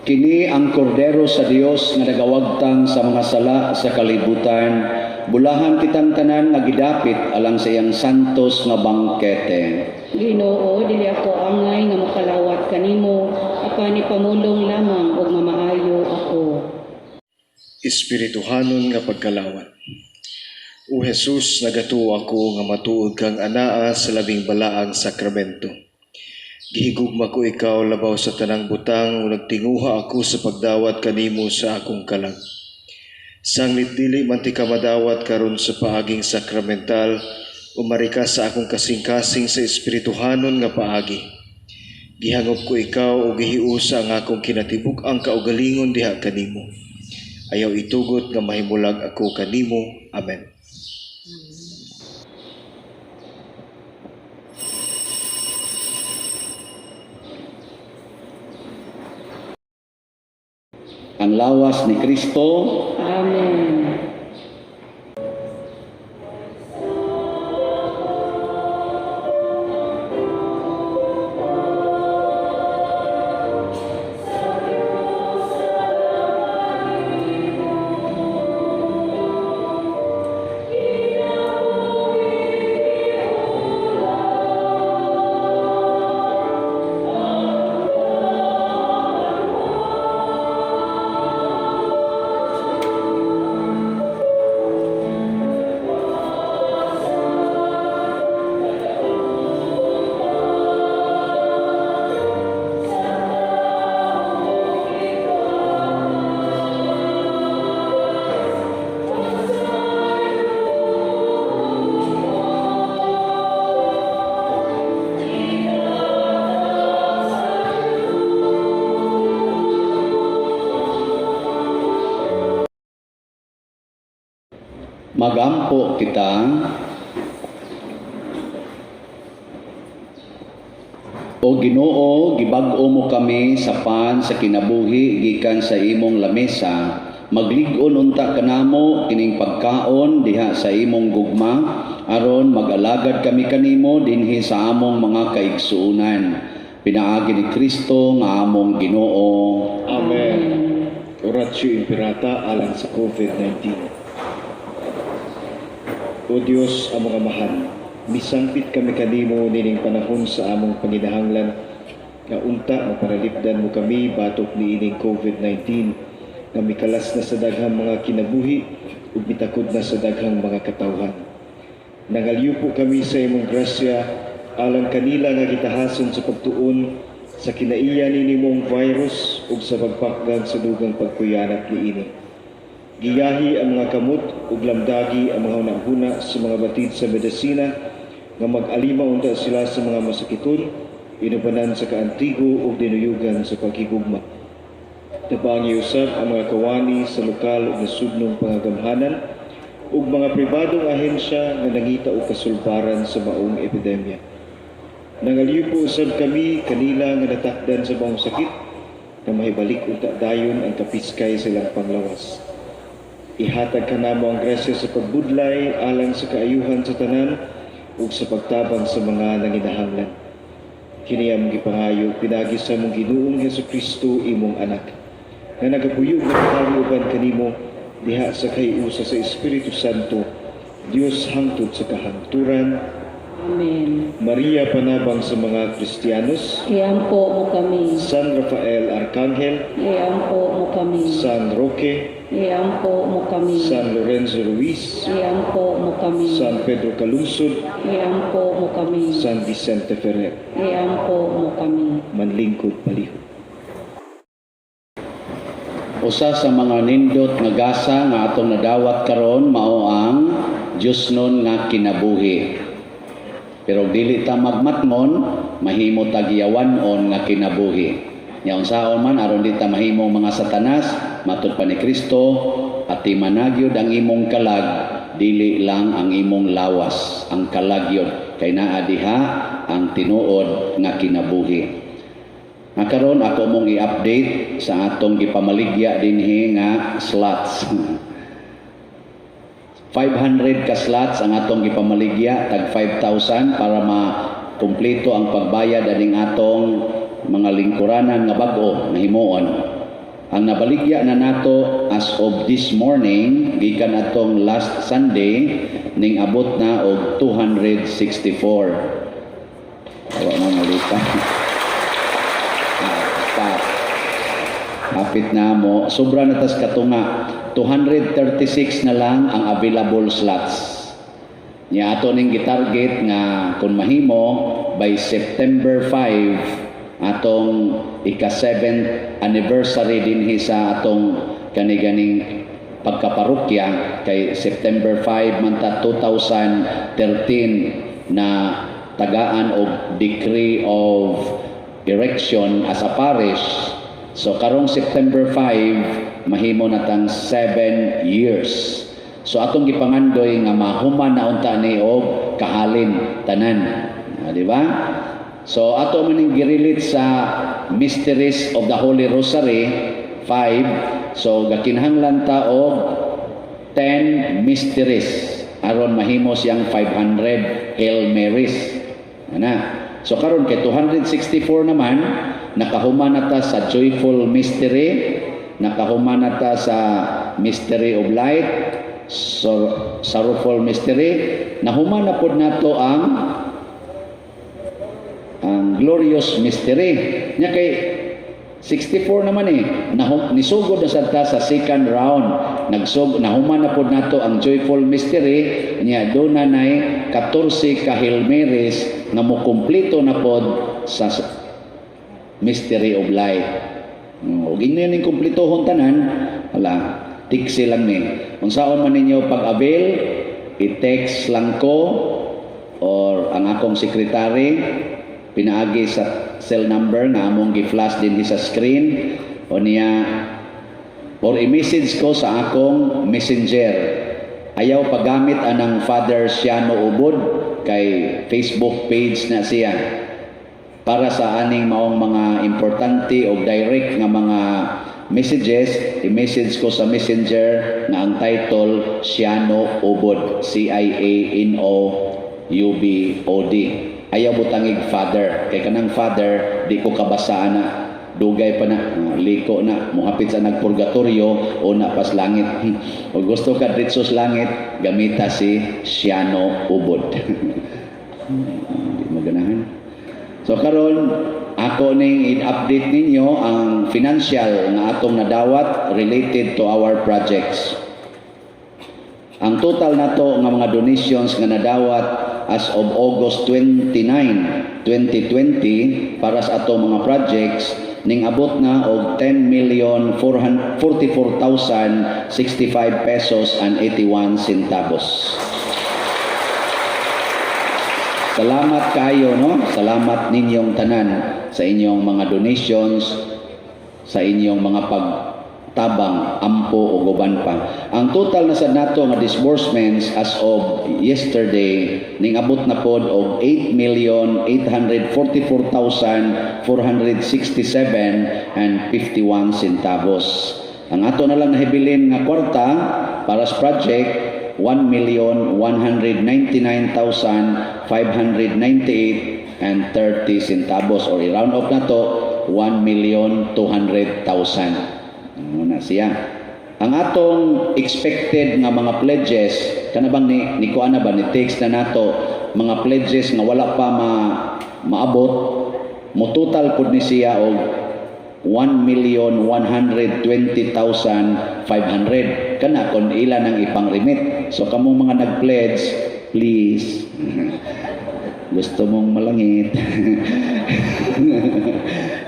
Kini ang kordero sa Dios nga nagawagtang sa mga sala sa kalibutan. Bulahan kitang tanan nga gidapit alang sa iyang santos nga bangkete. Ginoo, dili ako angay nga mokalawat kanimo, apan ipamulong lamang ug mamaayo ako. Espirituhanon nga pagkalawat. O Jesus, nagatuo ako nga matuod kang anaa sa labing balaang sakramento. Gihigugma ko ikaw labaw sa tanang butang ug nagtinguha ako sa pagdawat kanimo sa akong kalag. Sanglit dili man tika madawat karon sa paaging sakramental, umari ka sa akong kasing-kasing sa espirituhanon nga paagi. Gihangop ko ikaw ug gihiusa ang akong kinatibuk-ang kaugalingon diha kanimo. Ayaw itugot nga mahimulag ako kanimo. Amen. Ang lawas ni Kristo. Amen. Magampo kita. O Ginoo, gibag-o mo kami sa pan sa kinabuhi gikan sa imong lamesa. Maglig-on unta kanamo kining pagkaon diha sa imong gugma aron mag-alagad kami kanimo dinhi sa among mga kaigsuonan. Pinaagi ni Kristo nga among Ginoo. Amen. Oratio Imperata alang sa COVID-19. O Dios, among Amahan, misangpit kami kanimo nining panahon sa among panginahanglan nga unta mapanalipdan mo kami batok niining COVID-19 nga mikalas na sa daghang mga kinabuhi ug mitakod na sa daghang mga katawhan. Nangalyupo kami sa imong grasya alang kanila nga gitahason sa pagtuon sa kinaiya nimong virus ug sa pagpakgan sa dugang pagkuyanap niini. Giyahi ang mga kamot ug lamdagi ang mga hunahuna sa mga batid sa medisina nga mag-alima unta sila sa mga masakiton, inubanan sa kaantigo ug dinuyugan sa paghigugma. Tabangi usab ang mga kawani sa lokal ug nasudnong pangagamhanan ug mga pribadong ahensya nga nangita og kasulbaran sa maong epidemya. Nangalyupo usab kami kanila nga natakdan sa maong sakit nga mahibalik unta dayon ang kapiskay sa ilang panglawas. Ihatag kanamo ang grasya sa pagbudlay alang sa kaayuhan sa tanan ug sa pagtabang sa mga nanginahanglan. Kini among gipangayo pinaagi sa among Ginoong Hesukristo, imong anak, nga nagapuyog nga kahari uban kanimo diha sa kahiusa sa Espiritu Santo, Dios hangtod sa kahangturan. Amen. Maria, panabang sa mga Kristiyanos. Iampo mo kami. San Rafael Arcangel, Iampo mo kami. San Roque, Iampo mo kami. San Lorenzo Ruiz, Iampo mo kami. San Pedro Calungsod, Iampo mo kami. San Vicente Ferrer. Iampo mo kami. Manlingkod palihog. Usa sa mga nindot nga gasa nga atong nadawat karon mao ang Diyosnon nga kinabuhi. Pero dili ta magmatngon, mahimo ta giyawan-on nga kinabuhi. Nya unsaon man aron di ta mahimong mga satanas, matud pa ni Kristo, atiman gyud ang imong kalag, dili lang ang imong lawas, ang kalag yun. Kay naa diha ang tinuod nga kinabuhi. Nga karon ako mong i-update sa atong gipamaligya dinhi nga slots. 500 ka slots ang atong gipamaligya, tag 5,000 para makumpleto ang pagbayad aning atong mga lingkuranan nga bag-o na himuon. Ang nabaligya na nato as of this morning, gikan atong last Sunday, ning abot na og 264. Awa na malita. Ah, stop. Hapit na mo. Sobra na tas katunga. 236 na lang ang available slots. Nya ato ning gitarget nga kung mahimo by September 5, atong ika 7th anniversary dinhi sa atong kaniganing pagkaparokya, kay September 5 man ta 2013 na tagaan og decree of erection as a parish. So karong September 5, mahimo na tang 7 years. So atong gipangandoy nga mahuman na unta ni og kahalin tanan. Ah, di ba? So ato man ning girelate sa Mysteries of the Holy Rosary 5. So gakinahanglan ta og 10 mysteries aron mahimo siyang 500 Hail Marys. Ana. So karon kay 264 naman, nakahuman na ta sa Joyful Mystery, nakahuman na ta sa Mystery of Light, Sorrowful Mystery, nahuman na pod nato ang Glorious Mystery. Nya kay 64 naman eh. Nisugod na sad ta sa second round. Nahuman na pod nato ang Joyful Mystery. Nya do na nay 14 ka Hail Marys nga mokumpleto na pod sa Mystery of Light. Ug inyo ning kumpletohon tanan, wala, tiksi lang ni. Unsaon man ninyo pag-avail, i-text lang ko or ang akong secretary pinaagi sa cell number nga among gi-flash din sa screen o niya or i-message ko sa akong Messenger. Ayaw paggamit anang Father Siano Ubod kay Facebook page na siya. Para sa aning maong mga importante o direct nga mga messages, i-message ko sa Messenger nga ang title Siano Ubod, C I A N O U B O D. Ayaw butangig Father kay kanang Father di ko kabasa na, dugay pa na, liko na, mohapit sa nagpurgatorio o na pas langit. O gusto ka diretso sa langit, gamita si Siano Ubod. Di mo ganahan. So karon ako ning i-update ninyo ang financial nga atong nadawat related to our projects. Ang total nato nga mga donations nga nadawat as of August 29, 2020 para sa atong mga projects ning abot na og 10,444,065 pesos and 81 centavos. Salamat kayo, no? Salamat ninyong tanan sa inyong mga donations, sa inyong mga pagtabang, ampo o uban pa. Ang total na sad nato nga disbursements as of yesterday ning abot na pod og 8,844,467 and 51 centavos. Ang ato na lang nahibilin nga kwarta para sa project, 1,199,598 and 30 centavos, or i-round off na to, 1,200,000. Ano na siya. Ang atong expected nga mga pledges, kana bang ni kuan na ba, ni text na nato mga pledges nga wala pa maabot, mo total pud ni siya og 1,120,500 kana kon ila nang ipang-remit. So kamong mga nag-pledge, please, gusto mong malangit,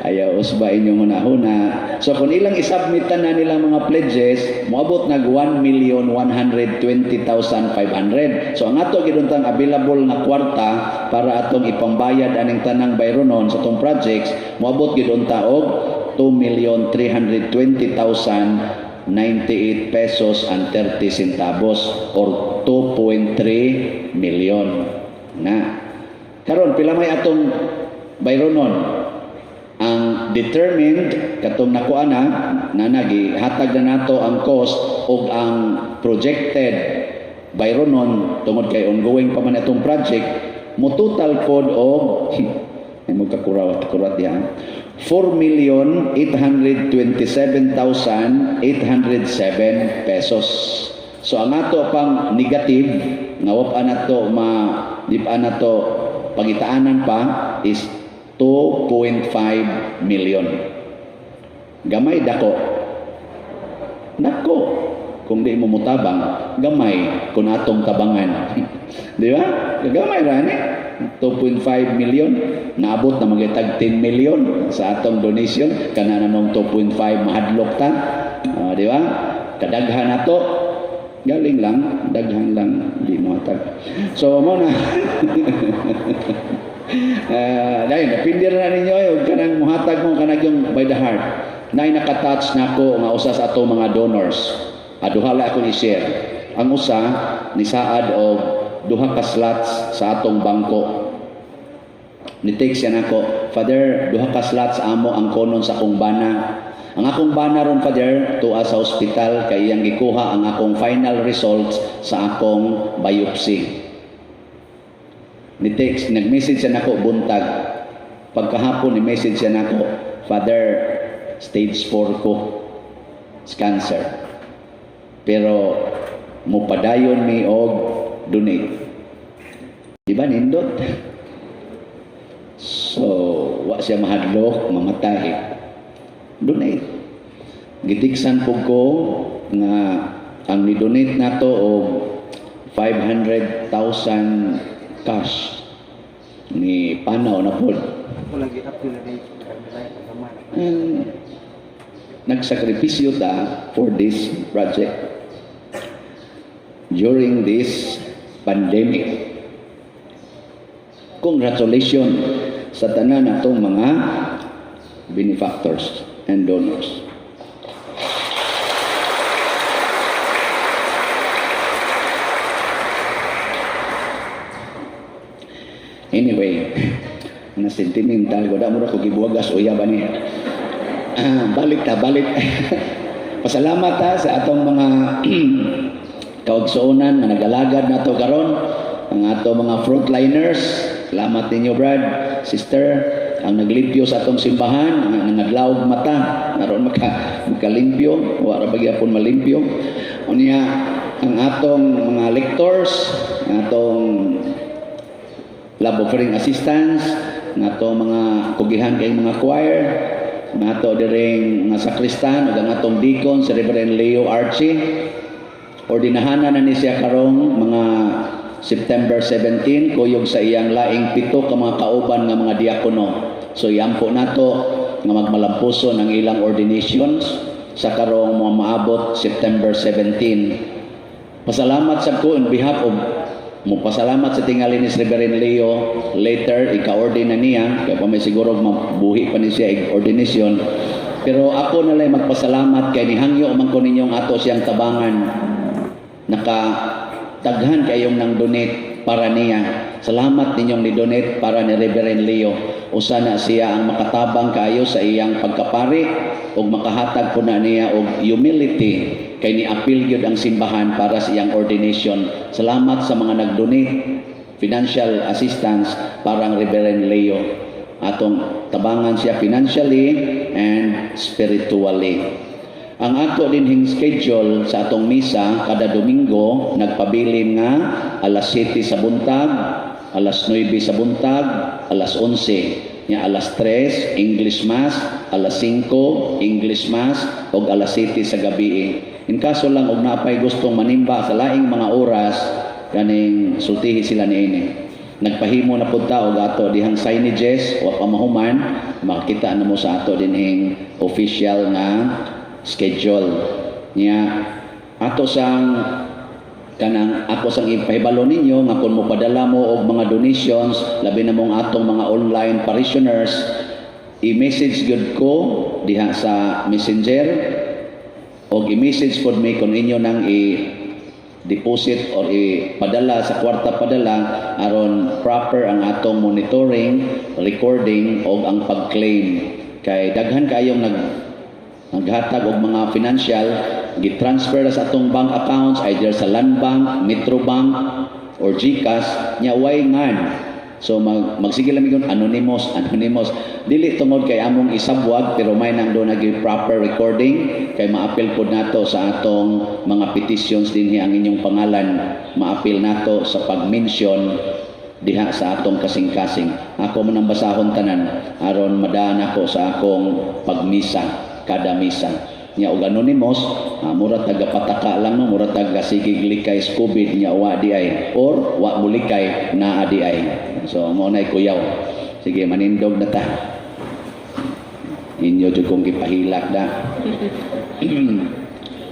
ayaw usba inyong hunahuna. So kung ilang isubmit na nilang mga pledges, moabot nag 1,120,500. So ang ato giduntang available nga kwarta para atong ipambayad aning tanang bayronon sa atong projects, moabot gid unta og 2,320,098 pesos and 30 centavos or 2.3 million na. Karon, pila may atong bayronon? Ang determined katong nakuha na na hatag na nato ang cost ug ang projected bayronon tungod kay ongoing pa man atong project, mo total pod og Ay mo kakurawat kurat diha. 4,827,807 pesos. So ang ato pang negative nga wa pa nato ma di pa nato pangitaanan pa is 2.5 million. Gamay, dako? Dako. Kung di mo mutabang, gamay kung atong tabangan. Di ba? Gamay ra ni. 2.5 million, naabot na magitag 10 million sa atong donation kana na nung 2.5 mahadlok ta. Di ba? Kadaghan nato galing lang, daghan lang di mo hatag. So mo na. Dahil napindir na ninyo eh, ug kanang muhatag mo kanang yung by the heart. Nay nakatouch nako nga usa sa atong mga donors. Duha la akong i-share. Ang usa nisaad og duha ka slots sa atong bangko. Ni-text siya nako, "Father, duha ka slots amo ang konon sa akong bana. Ang akong bana ron, Father, tuwa sa ospital kay iyang gikuha ang akong final results sa akong biopsy." Ni-text, nag-message siya nako buntag. Pagkahapon ni message siya nako, "Father, stage 4 ko, it's cancer. Pero mupadayon mi og donate." Di ba nindot? So, wa siya mahadlok, mamatay. Donate. Gitiksan po ko nga ang ni-donate nato og 500,000 cash ni panaw na pod. Lagi up to date. Nagsakripisyo ta for this project during this pandemic. Congratulations sa tanan atong mga benefactors and donors. Anyway, na sentimental ko, da mo ra ko gibuwagas o ba ni. Balik ta, balik. Pasalamat ta sa atong mga kaugsuonan nga nagalagad nato karon, ang ato mga frontliners. Salamat ninyo, brad, sister, ang naglimpyo sa atong simbahan, ang nangadlaw og mata aron makalimpyo, wa ra ba gyapon malimpyo. Unya ang atong mga lectors, ang atong love offering assistance, ang atong mga kugihan kay mga choir, ang ato diring mga sakristan ug ang atong deacon si Reverend Leo Archie. Ordinahanan na ni siya karong mga September 17 kuyog sa iyang laing pito ka mga kauban nga mga diakono. So iampo nato nga magmalampuson ang ilang ordinations sa karong mga maabot September 17. Pasalamat sa ko in behalf of mo pasalamat sa tingali ni Reverend Leo later ika-ordain na niya kay pa may siguro mabuhi pa ni siya ordination, pero ako na lang magpasalamat kay nihangyo man ko ninyong ato siyang tabangan. Naka daghan kayong nang donate para niya. Salamat ninyong ni-donate para ni Reverend Leo. Usa na siya ang makatabang kaayo sa iyang pagkapari ug makahatag po na niya og humility kay ni-apil gyud ang simbahan para sa iyang ordination. Salamat sa mga nag-donate financial assistance para ang Reverend Leo. Atong tabangan siya financially and spiritually. Ang ato dinhing schedule sa atong misa kada Domingo nagpabilin nga alas 7 sa buntag, alas 9 sa buntag, alas 11, nya alas 3 English Mass, alas 5 English Mass ug alas 7 sa gabi. In kaso lang og napay gustong manimba sa laing mga oras, kaning sultihi sila niini. Nagpahimo na pud ta og ato dihang signages, wa pa mahuman, makita na mo sa ato dinhing official nga schedule. Nya ato sang kanang ako sang ipahibalo ninyo nga kung mopadala mo og mga donations, labi na mong atong mga online parishioners, i-message gyud ko diha sa Messenger og i-message pod mi kung inyo nang i-deposit or ipadala sa kwarta padala aron proper ang atong monitoring, recording og ang pag-claim kay daghan kayong naghatag og mga financial, gi-transfer sa atong bank accounts either sa Land Bank, Metro Bank or GCash, nya way ngan. So magsige lang yun, anonymous, anonymous. Dili tungod kay among isabwag, pero may nang doon nagi proper recording kay maapil pod nato sa atong mga petitions dinhi ang inyong pangalan, maapil nato sa pag-mention diha sa atong kasing-kasing. Ako man ang basahon tanan aron madaan ako sa akong pagmisa kada misa. Nya og anonymous, mura taga pataka lang, no, mura taga sige likay sa COVID nya wa di ay or wa mulikay naa di ay. So mo nay kuyaw. Sige, manindog na ta. Inyo jud kong gipahilak da.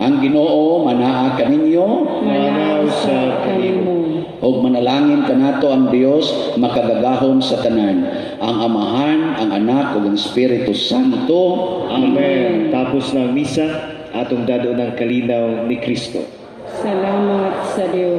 Ang Ginoo manaa kaninyo. Manaa usab kanimo. Ug manalangin kanato ang Dios makagagahom sa tanan, ang Amahan, ang Anak ug ang Espiritu Santo. Amen. Tapos ng misa, atong dad-on ang kalinaw ni Kristo. Salamat sa Dios.